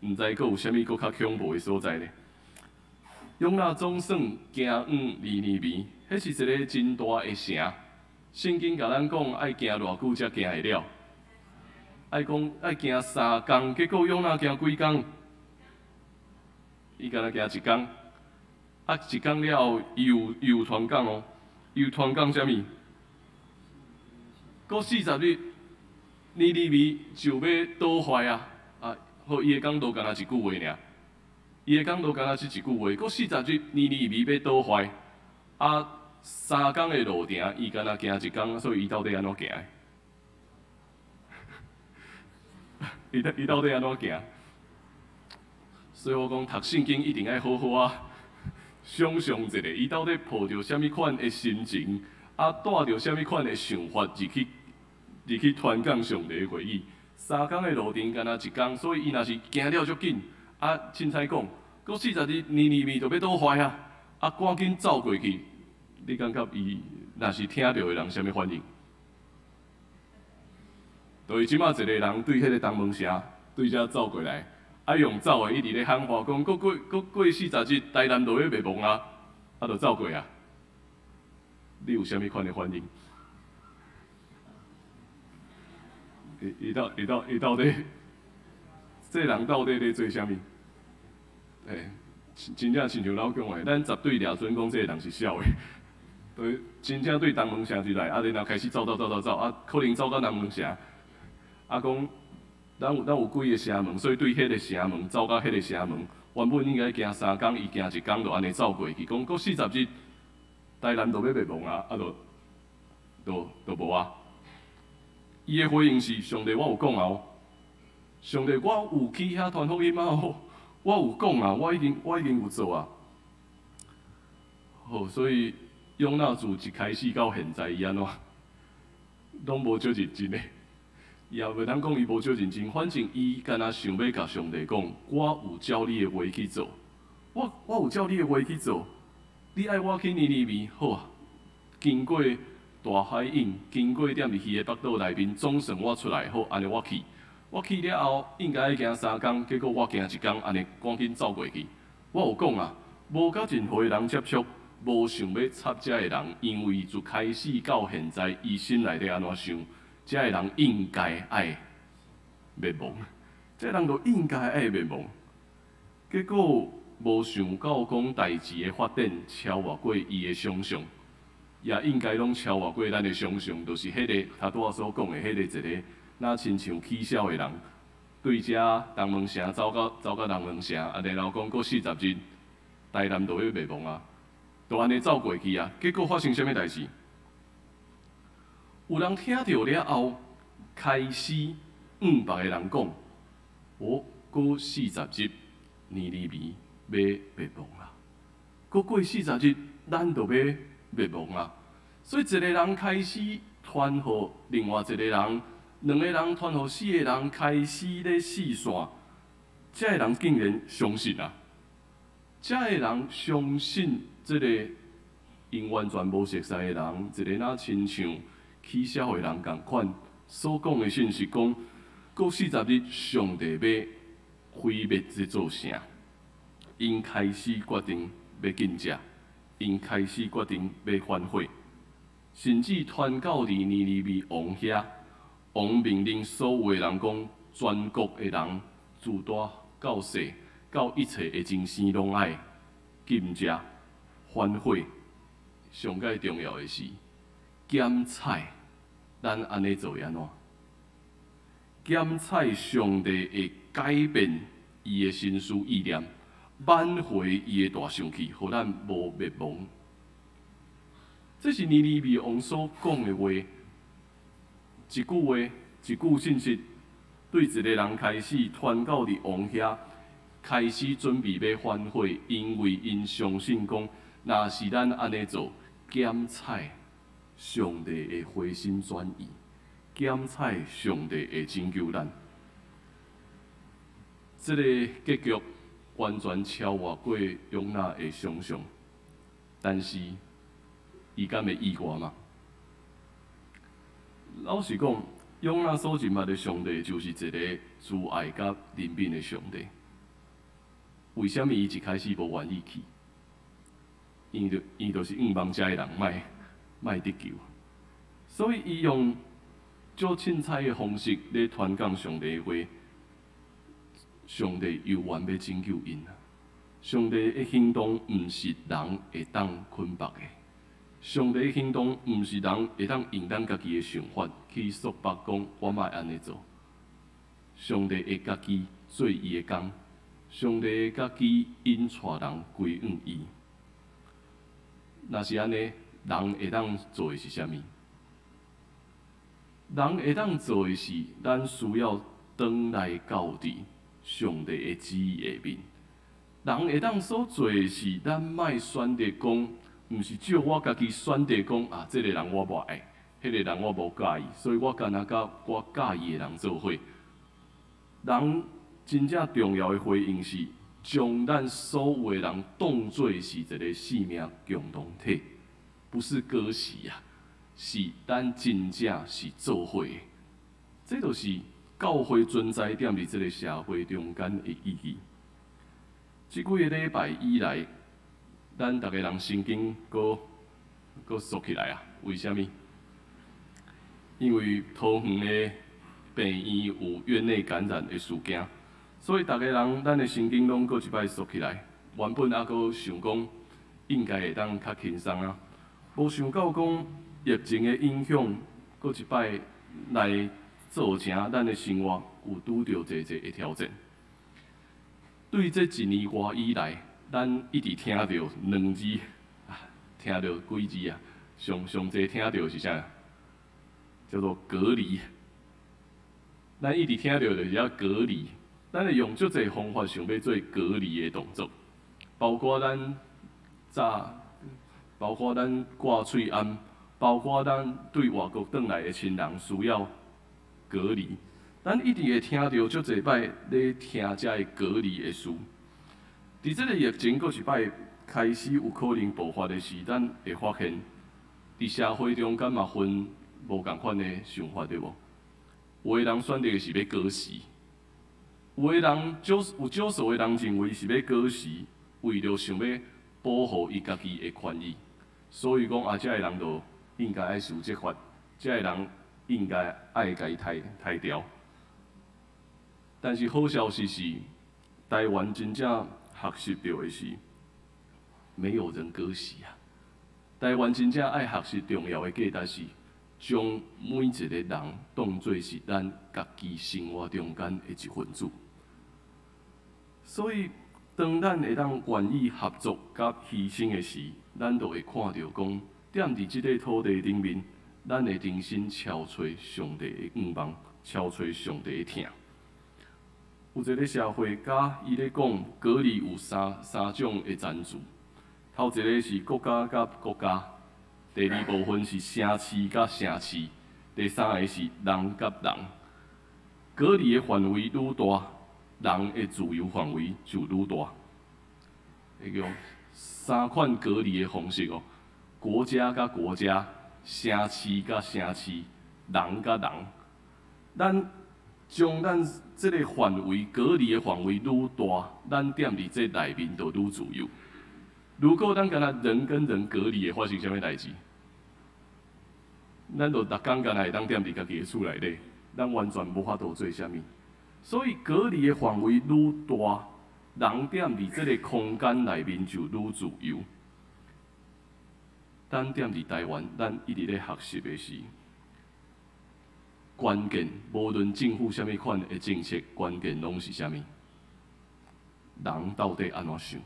毋知閣有啥物閣較恐怖的所在咧？約拿總算行往尼尼微，彼是一个真大的城。聖經共咱講，愛行偌久才行會了？愛講愛行三工，結果約拿行幾工？伊敢若行一工，啊一工了後，伊有伊有傳講哦，伊有傳講啥物？閣40日，尼尼微就欲倒壞啊！啊，好，伊的講道敢若一句話爾，伊的講道敢若是一句話，閣四十日尼尼微欲倒壞，啊，3工的路程，伊敢若行一工，所以伊到底按怎行的？伊到底按怎行？所以我講讀聖經一定愛好好啊，想象一下，伊到底抱著啥物款的心情，啊，帶著啥物款的想法入去傳講上帝的話語。3工的路程敢若一工，所以伊若是行了足緊，啊，凊彩講，閣四十日尼尼微就欲倒壞啊，啊，趕緊走過去，你感覺伊若是聽著的人啥物反應？就是這馬一個人對彼個東門城對遮走過來，啊用走的一直咧喊話講，閣過閣過四十日，台南就欲滅亡啊，啊，就走過啊，你有啥物款的反應？伊伊到伊到伊到底，這個人到底咧做啥物？欸，真正親像老講的，咱絕對掠準講這個人是痟的。對，真正對東門城入來，啊，然後開始走走走走走，啊，可能走到南門城，啊，講咱有幾个城門，所以對彼个城門走到彼个城門，原本應該行3工，伊行一工就按呢走過去，講閣四十日，台南就欲滅亡啊，啊，就無啊。伊的回應是：上帝，我有講啊，上帝，我有去遐傳福音啊，我有講啊，我已經有做啊。好，所以約拿自一開始到現在，伊按怎，攏無少認真的。伊也袂當講伊無少認真，反正伊敢若想欲共上帝講，我有照你的話去做，我有照你的話去做，你愛我去尼尼微，好啊，經過大海湧，經過踮佇魚的腹肚內面，總算我出來，好，按呢我去，我去了後應該愛行3工，結果我行一工，按呢趕緊走過去。我有講啊，無佮任何的人接觸，無想欲插遮的人，因為自開始到現在，伊心內底按怎想，遮的人應該愛滅亡，這個人就應該愛滅亡。結果無想到講代誌的發展超越過伊的想象。也應該攏超越過咱的想象，就是彼个頭拄仔所講的彼個一个，若親像起痟的人，對遮東門城走到南門城，啊，然後講閣四十日，台南就欲滅亡啊，就按呢走過去啊。結果發生啥物代誌？有人聽著了後，開始向別个人講：哦，閣四十日，尼尼微欲滅亡啊！閣過四十日，咱就欲滅亡啊！所以一個人開始傳予另外一個人，兩個人傳予四個人，開始咧四散。這个人竟然相信啊！這个人相信這个𪜶完全無熟似的人，一個若親像起痟的人仝款所講的信息，講過四十日，上帝欲毀滅這座城，𪜶開始決定欲禁食。𪜶開始決定欲反悔，甚至傳到佇尼尼微王遐，王命令所有的人講，全國的人自大到細，到一切的精神攏愛禁食、反悔。上蓋重要的是檢採，咱按呢做會按怎？檢採上帝會改變伊的心思意念，挽回伊的大生氣，予咱無滅亡。這是尼尼微王所講的話，一句話，一句信息，對一個人開始傳到佇王遐，開始準備欲反悔，因為𪜶相信講，若是咱按呢做，檢採上帝會回心轉意，檢採上帝會拯救咱。這個結局完全超越過約拿的想象，但是伊敢會意外嗎？老實講，約拿所認捌的上帝就是一个慈愛佮憐憫的上帝。為啥物伊一開始無願意去？伊就是向望遮的人莫莫得救，所以伊用足凊彩的方式咧傳講上帝的話。上帝猶原欲拯救𪜶啊！上帝的行動毋是人會當捆縛的，上帝的行動毋是人會當用咱家己的想法去束縛，講我莫按呢做。上帝會家己做伊的工，上帝家己引帶人歸向伊。若是按呢，人會當做的是啥物？人會當做的是，咱需要轉來到佇上帝的旨意下面。人會當所做的是，咱莫選擇講，毋是照我家己選擇講啊，這个人我無愛，彼个人我無佮意，所以我干焦佮我佮意的人做伙。人真正重要的回應是，將咱所有的人當做是一个生命共同體，不是割席啊，是咱真正是做伙的。這就是教會存在踮佇這个社會中間的意義。這幾个禮拜以來，咱逐个人神經閣閣縮起來啊？為啥物？因為桃園的病院有院內感染的事件，所以逐个人咱的神經攏閣一擺縮起來。原本猶閣想講應該會當較輕鬆啊，無想到講疫情的影響閣一擺來造成咱的生活有拄著濟濟的挑戰。對這一年外以來，咱一直聽著兩字，聽著幾字啊？上上濟聽著是啥？叫做隔離。咱一直聽著就是要隔離，咱會用足濟方法想欲做隔離的動作，包括咱早，包括咱掛喙罨，包括咱對外國轉來的親人需要隔離。咱一直會聽著足濟擺咧聽遮个隔離的事。佇這个疫情閣一擺開始有可能爆發的時，咱會發現，佇社會中間嘛分無仝款的想法，對無？有的人選擇是欲割席，有的人少有少數的人認為是欲割席，為著想欲保護伊家己的權益，所以講啊，遮个人就應該愛受責罰，遮个人應該愛共伊刣刣掉。但是好消息是，台灣真正學習著的是，沒有人割席啊！台灣真正愛學習重要的價值是，將每一个人當做是咱家己生活中間的一份子。所以，當咱會當願意合作佮犧牲的時，咱就會看著講，踮佇這个土地頂面，咱會重新敲揣上帝的願望，敲揣上帝的疼。有一个社會家，伊咧講隔離有三三種的層次。頭一个是國家佮國家，第二部分是城市佮城市，第三个是人佮人。隔離的範圍愈大，人的自由範圍就愈大。會用三款隔離的方式哦，國家佮國家，城市佮城市，人佮人。咱將咱這个範圍隔離的範圍愈大，咱踮佇這內面就愈自由。如果咱干焦人跟人隔離，會發生啥物代誌？咱就逐工干焦會當踮佇家己的厝內底，咱完全無法度做啥物。所以隔離的範圍愈大，人踮佇這个空間內面就愈自由。咱踮佇台灣，咱一直咧學習的是關鍵，無論政府啥物款的政策，關鍵攏是啥物？人到底按怎想？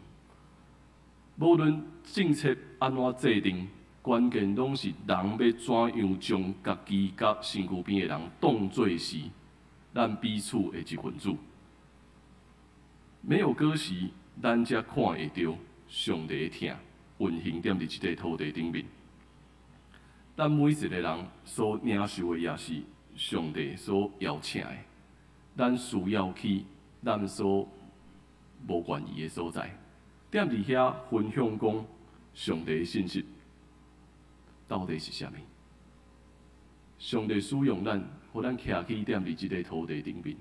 無論政策按怎制定，關鍵攏是人欲怎樣將家己佮身軀邊的人當做是咱彼此的一份子。沒有割席，咱才看會著上帝的疼運行踮佇這塊土地頂面。咱每一个人所領受的也是上帝所邀請的，咱需要去咱所無願意的所在，踮佇遐分享講上帝的信息到底是啥物？上帝使用咱，予咱徛起踮佇這个土地頂面，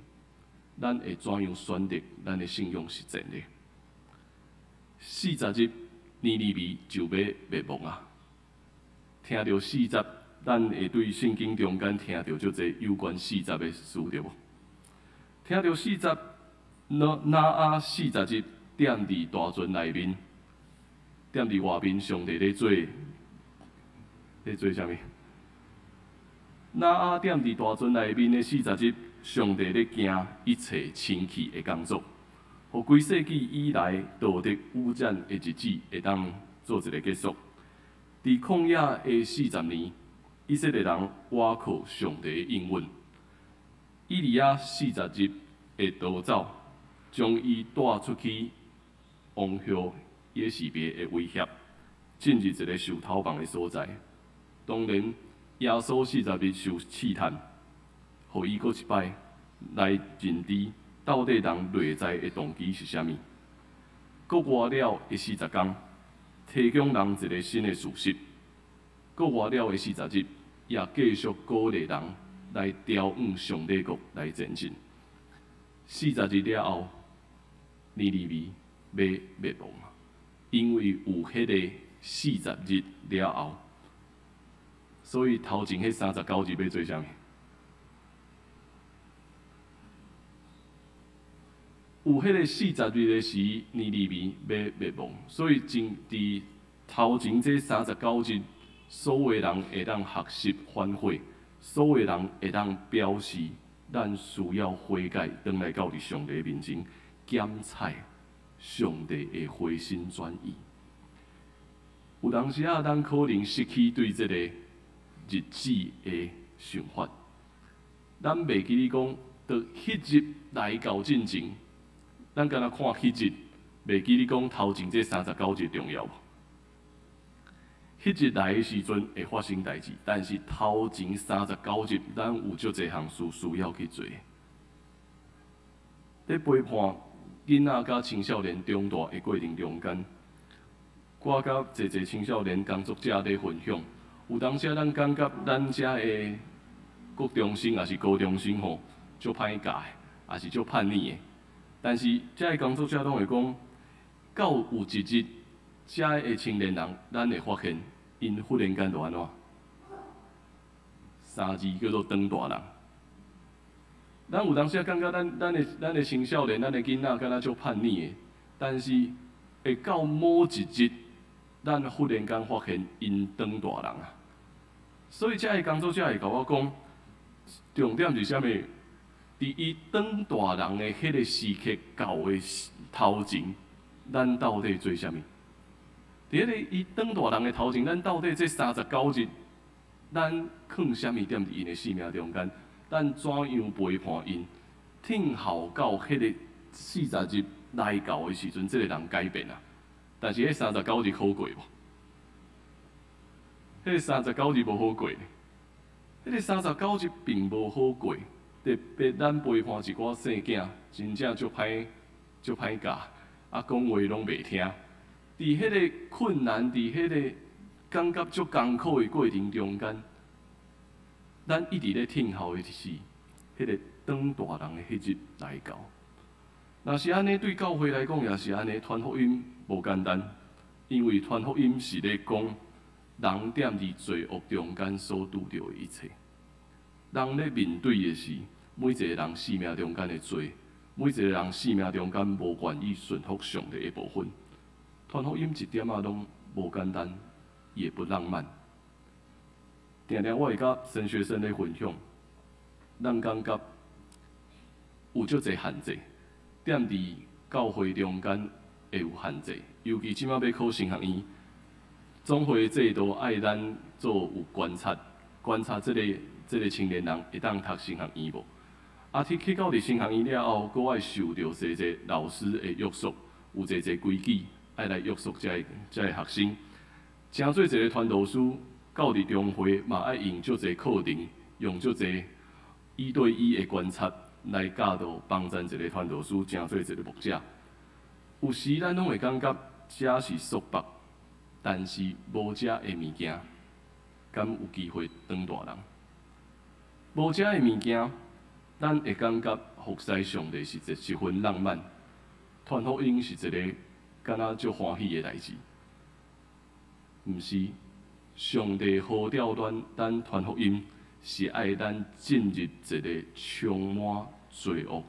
咱會怎樣選擇咱的信仰實踐呢？40日，尼尼微就欲滅亡啊！聽著四十，咱會對聖經中間聽著足濟有關四十的事，對無？聽著四十，挪挪亞四十日踮佇大船內面，踮佇外面，上帝咧做，咧做啥物？挪亞踮佇大船內面的四十日，上帝咧行一切清氣的工作，予幾世紀以來道德污染的日子會當做一个結束。佇曠野的四十年，以色列人倚靠上帝的應允。以利亞四十日的逃走，將伊帶出去王后耶洗別的威脅，進入一个受頭目的所在。當然，耶穌四十日受試探，予伊閣一擺來認知到底人內在的動機是啥物。閣活了的四十工，提供人一个新的事實。閣活了的四十日，也繼續鼓勵人來朝向上帝國來前進。四十日了後，尼尼微欲滅亡啊！因為有彼个四十日了後，所以頭前彼三十九日欲做啥物？有彼个四十日的時，尼尼微欲滅亡，所以前佇頭前這三十九日，所有人會當學習反悔，所有人會當表示咱需要悔改，轉來到佇上帝面前，檢採上帝的回心轉意。有當時仔，咱可能失去對這个日子的想法，咱袂記得講，當彼日來到進前，咱敢若看彼日，袂記得講頭前這三十九日重要無？彼日來的時陣會發生代誌，但是頭前三十九日，咱有足濟項事需要去做。佇陪伴囡仔佮青少年長大的過程中間，我佮濟濟青少年工作者佇分享，有當時咱感覺咱遮的國中生抑是高中生吼，足歹教的，抑是足叛逆的。但是遮的工作者攏會講，到有一日，遮的青年人，咱會發現，𪜶忽然間就按怎？三字叫做長大人。咱有當時感覺咱的青少年、咱的囡仔敢若足叛逆的，但是會到某一日，咱忽然間發現𪜶長大人啊。所以遮的工作者會共我講，重點是啥物？佇伊長大人的彼个時刻到的頭前，咱到底做啥物？佇彼个伊長大人的頭前，咱到底這三十九日，咱囥啥物踮佇𪜶的生命中間？咱怎樣陪伴𪜶？聽候到彼个四十日來到的時陣，這个人改變啊！但是彼三十九日好過無？彼个三十九日無好過，彼个三十九日並無好過。特別咱陪伴一寡細囝，真正足歹足歹教，啊，講話攏袂聽。佇彼个困難，佇彼个感覺足艱苦的過程中間，咱一直咧聽候的是彼个長大人的彼日來到。若是按呢，對教會來講也是按呢，傳福音無簡單，因為傳福音是咧講人踮佇罪惡中間所拄著的一切。人咧面對的是每一个人生命中間的罪，每一个人生命中間無願意順服上帝的部分。傳福音一點仔攏無簡單，也不浪漫。定定我會佮神學生咧分享，咱感覺有足濟限制，踮佇教會中間會有限制，尤其這馬欲考神學院，總會制度愛咱做有觀察，觀察這個青年人會當讀神學院無？啊，去到佇神學院了後，閣愛受著濟濟老師的約束，有濟濟規矩愛來約束遮个學生。成做一个傳道師，到佇中會嘛愛用足濟課程，用足濟一對一的觀察來教導幫贊一个傳道師，成做一个牧者。有時咱攏會感覺這是束縛，但是無這个物件，敢有機會當大人？無這个物件，咱會感覺服侍上帝是一十分浪漫，傳福音是一个敢若足歡喜的代誌。毋是，上帝呼召咱，咱傳福音是愛咱進入一个充滿罪惡、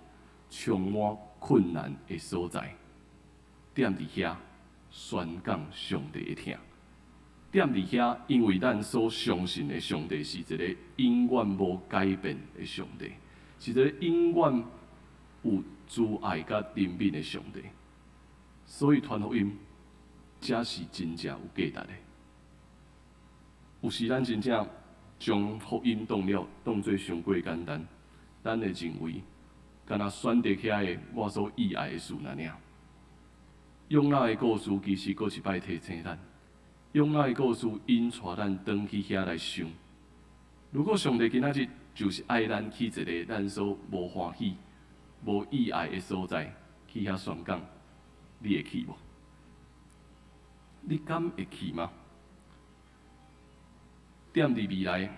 充滿困難的所在，踮佇遐宣講上帝的疼。踮佇遐，因為咱所相信的上帝是一个永遠無改變的上帝，是一个永遠有慈愛佮憐憫的上帝。所以傳福音才是真正有價值的。有時咱真正將福音當做傷過簡單，咱會認為，敢若選擇遐个我所意愛的事爾爾。約拿的故事其實閣一擺提醒咱，約拿的故事引帶咱轉去遐來想。如果上帝今仔日就是愛咱去一个咱所無歡喜、無意愛的所在去遐宣講，你會去無？你敢會去嗎？踮佇未來，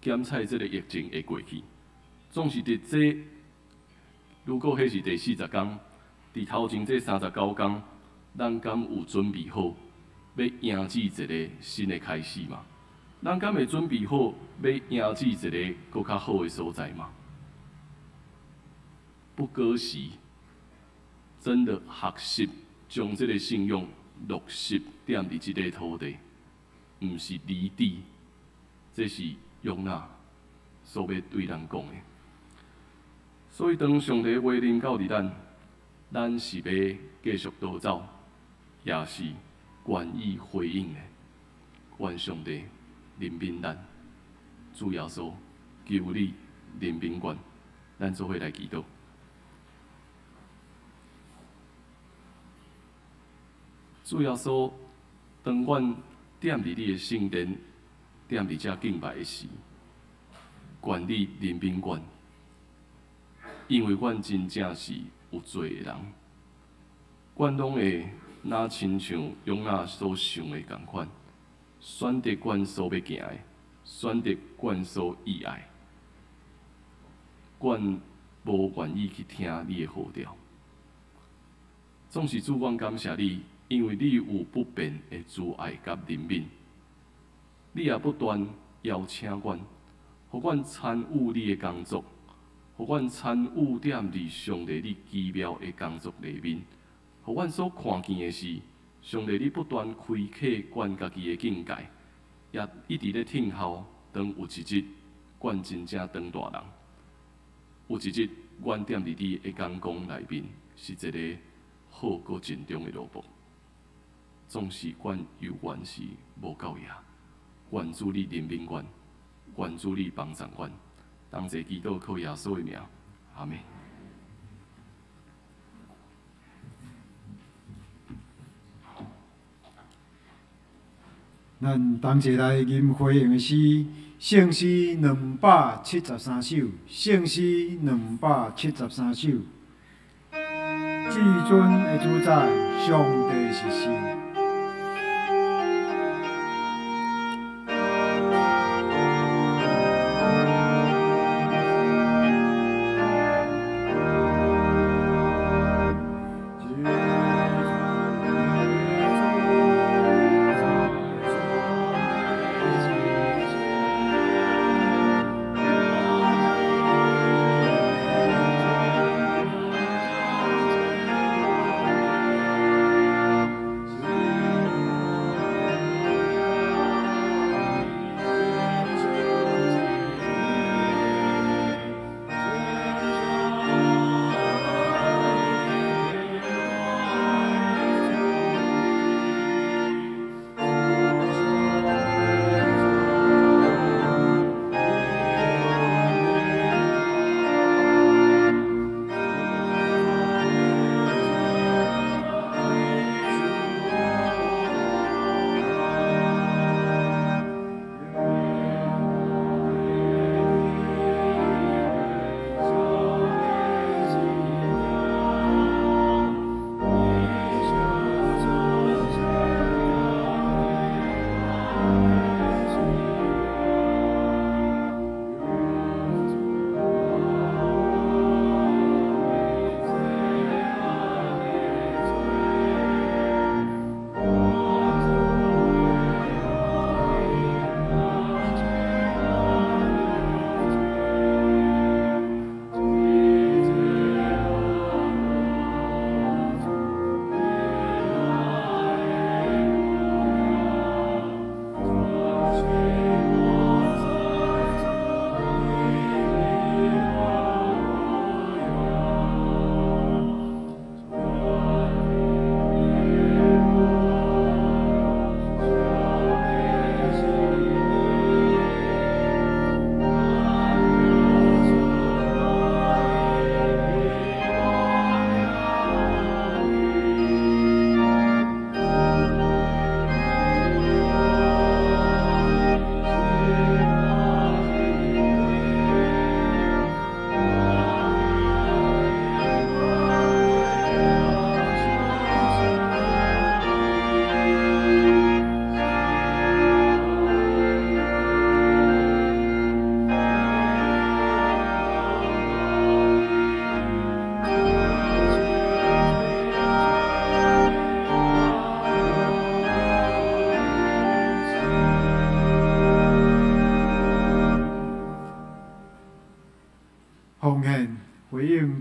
檢測這个疫情會過去，總是佇這，如果彼是第40工，佇頭前這39工，咱敢有準備好欲迎接一个新的開始嗎？咱敢會準備好欲迎接一个閣較好的所在嗎？不過時，真的學習將這个信仰落實踮佇這个土地，毋是離地，這是約拿所欲對咱講的。所以當上帝話臨到佇咱，咱是欲繼續倒走，抑是願意回應的？願上帝憐憫咱，主耶穌，求你憐憫阮，咱做伙來祈禱。主耶穌，當阮踮佇你的聖殿，踮佇遮敬拜的時，願你憐憫阮，因為阮真正是有罪的人，阮攏會若親像約拿所想的仝款，選擇阮所欲行的，選擇阮所意愛，阮無願意去聽你的號召。總是主，阮感謝你，因為你有不變的慈愛佮憐憫，你也不斷邀請阮，予阮參與你的工作，予阮參與踮佇上帝你奇妙的工作內面，予阮所看見的是，上帝你不斷開啟阮家己的境界，也一直咧聽候，當有一日，阮真正當大人，有一日，阮踮佇你的眼光內面，是一个好閣盡忠的奴僕。總是阮猶原是無夠額，願主你憐憫阮，願主你幫助阮，同齊祈禱靠耶穌的名，阿們。咱同齊來吟回應的詩，聖詩273首，聖詩273首。至尊的主宰，上帝是神。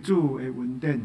主的恩典。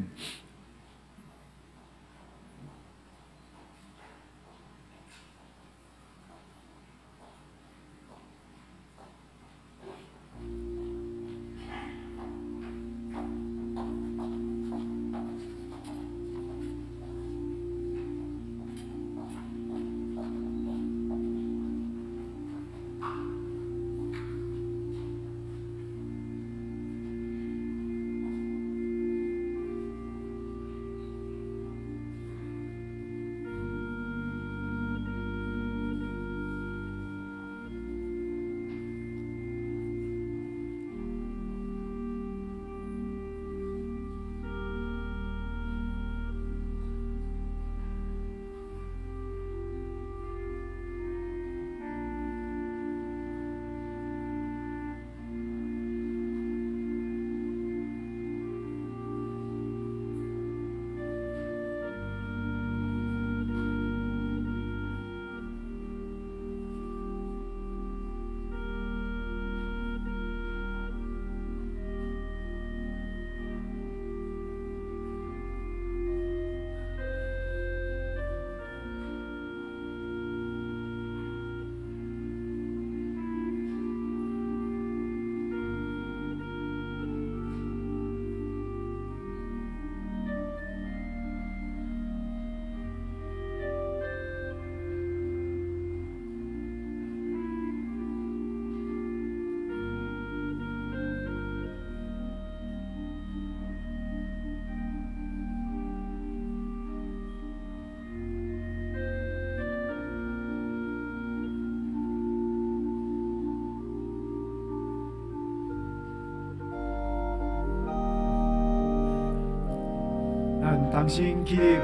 同心起立。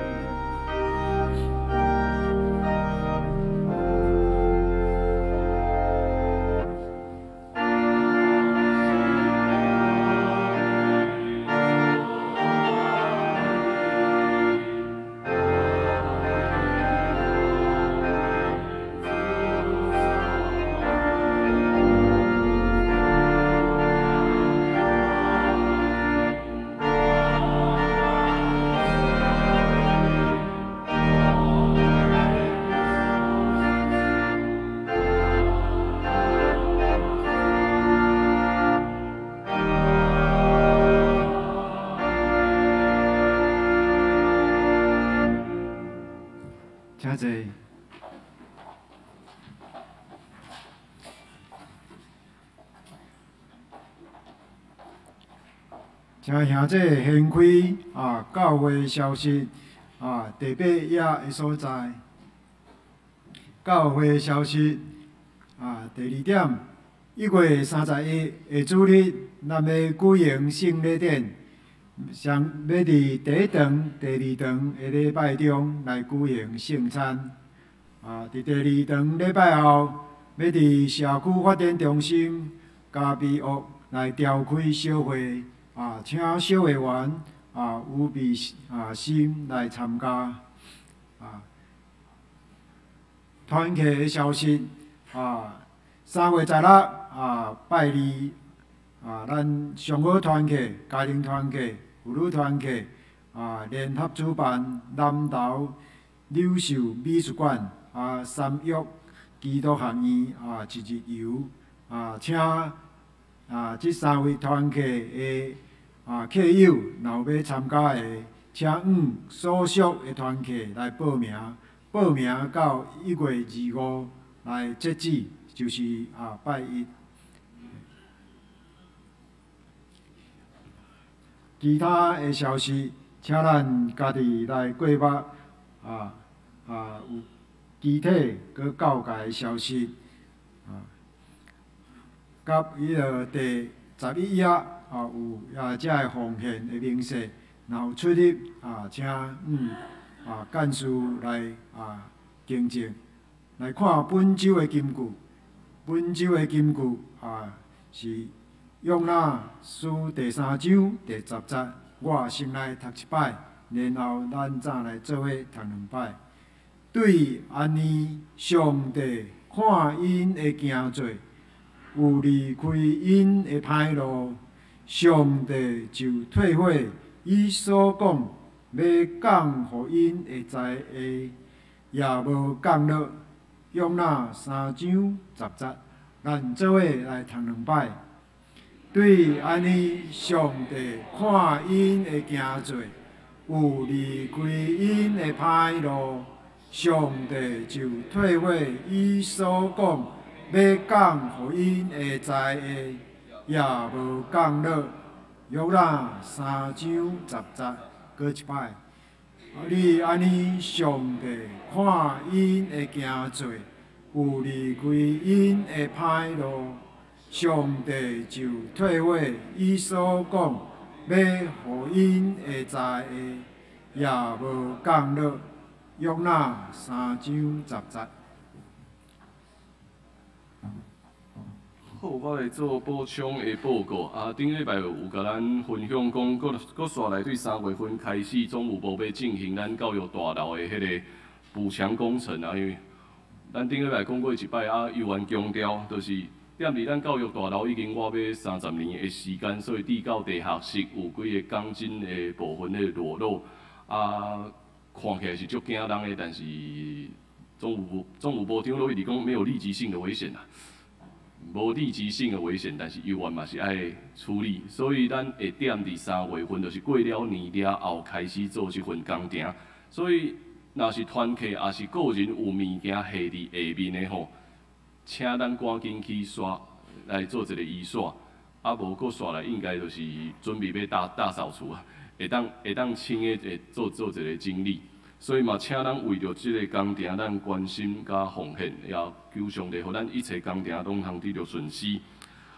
请坐。请兄弟掀开教会消息第八页的所在。教会消息第二点，1月31的主日，咱欲举行圣礼典，上欲伫第一堂、第二堂的礼拜中来举行圣餐。伫第二堂礼拜后，欲伫社区发展中心咖啡屋来召开小会，请小会员有备心来参加。团契的消息，3月16拜二，咱上好团契、家庭团契、妇女团契联合主办南投柳秀美术馆三育基督学院一日游，请这三位团契的客友，若有欲参加的，请按所属的团契来报名，报名到1月25来截止，就是拜一。其他的消息，请咱家己来过目有具体阁教界的消息，佮彼个第11页有遮个奉献的明细，若有出入请干事来更正。来看本周的金句，本周的金句是约拿书第3章第10节，我先来读一摆，然后咱再来做伙读两摆。对按呢，上帝看𪜶的行做，有离开𪜶的歹路，上帝就退悔伊所讲欲降予𪜶的灾厄，也无降落。约拿三章十节，咱做伙来读两摆。对按呢，上帝看𪜶的行做，有离开𪜶的歹路，上帝就退悔伊所讲欲降予𪜶的灾厄，也无降落。约拿三章十节，阁一摆。你按呢，上帝看𪜶的行做，有离开𪜶的歹路，上帝就退悔伊所讲欲予𪜶的灾厄，也无降落。约拿三章十节。好，我来做补充的报告。啊，顶礼拜有共咱分享讲，阁阁煞来对3月份开始，总务部欲进行咱教育大楼的彼个补强工程啊。因为咱顶礼拜讲过一摆啊，犹原强调，就是踮伫咱教育大楼已经倚欲30年的时间，所以至到地下室有几个钢筋的部分咧裸露，啊，看起来是足惊人的，但是总务部长拢一直讲没有立即性的危险啊。无立即性的危险，但是犹原嘛是爱处理，所以咱会踮伫3月份，就是过了年了后开始做这份工程。所以，若是团客，抑是个人有物件下伫下面的吼，请咱赶紧去刷来做一个移刷，啊无阁煞来应该就是准备欲大大扫除啊，会当清的会做做一个整理。所以嘛，请咱为著这个工程，咱关心佮奉献，也求上帝，予咱一切工程拢通得著顺遂。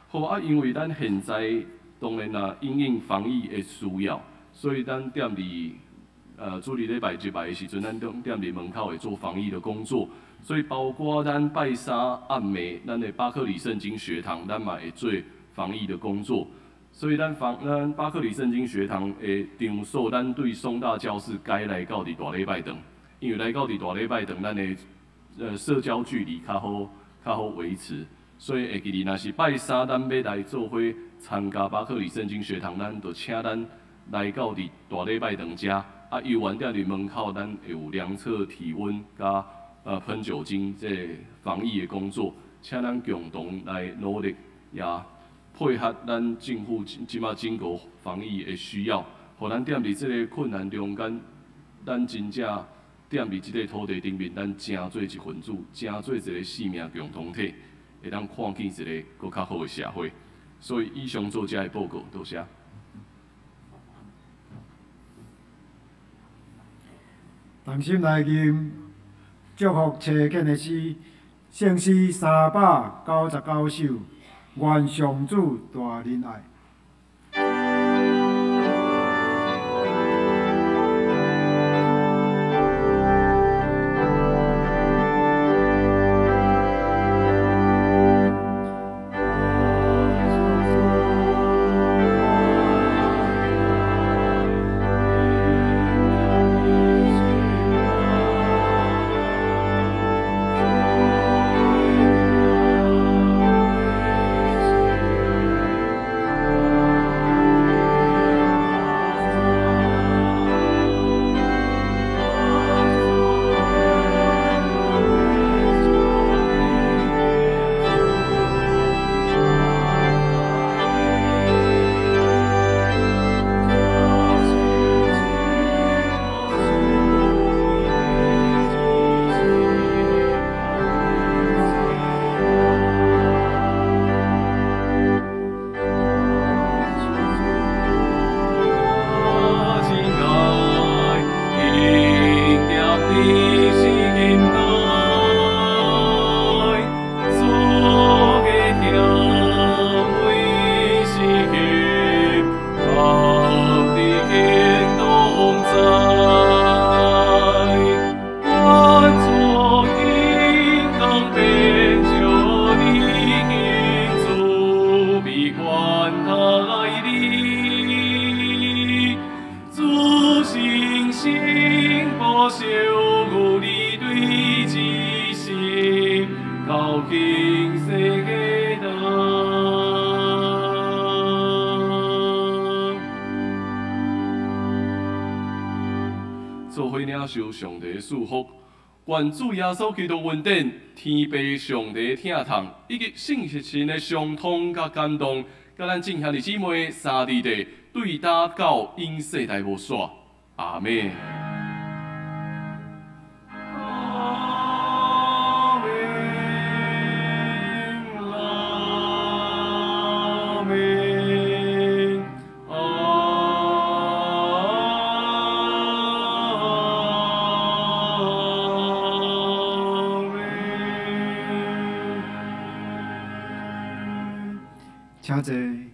好啊，因为咱现在当然啦，因应防疫的需要，所以咱踮伫主日礼拜入来的时阵，咱踮伫门口会做防疫的工作。所以包括咱拜三暗暝，咱的巴克礼圣经学堂，咱嘛会做防疫的工作。所以咱巴克礼圣经学堂的场所，咱对松大教室改来到伫大礼拜堂，因为来到伫大礼拜堂，咱的社交距离较好维持。所以会记得，若是拜三咱欲来做伙参加巴克礼圣经学堂，咱就请咱来到伫大礼拜堂遮，啊，犹原踮伫门口，咱会有量测体温佮喷酒精这个防疫的工作，请咱共同来努力也配合咱政府这马整个防疫的需要，予咱踮伫这个困难中间，咱真正踮伫这个土地顶面，咱成做一份子，成做一个生命共同体，会当看见一个阁较好的社会。所以以上做这个报告，多谢。同心来吟祝福车建的诗，圣诗399首。愿上主大仁爱。做伙領受上帝的祝福。願主耶穌基督恩典、天父上帝疼痛，以及聖神的相通佮感動，佮咱眾兄弟姊妹三弟弟，對今到永世代無煞。阿們。阿們，阿們，阿們。請坐。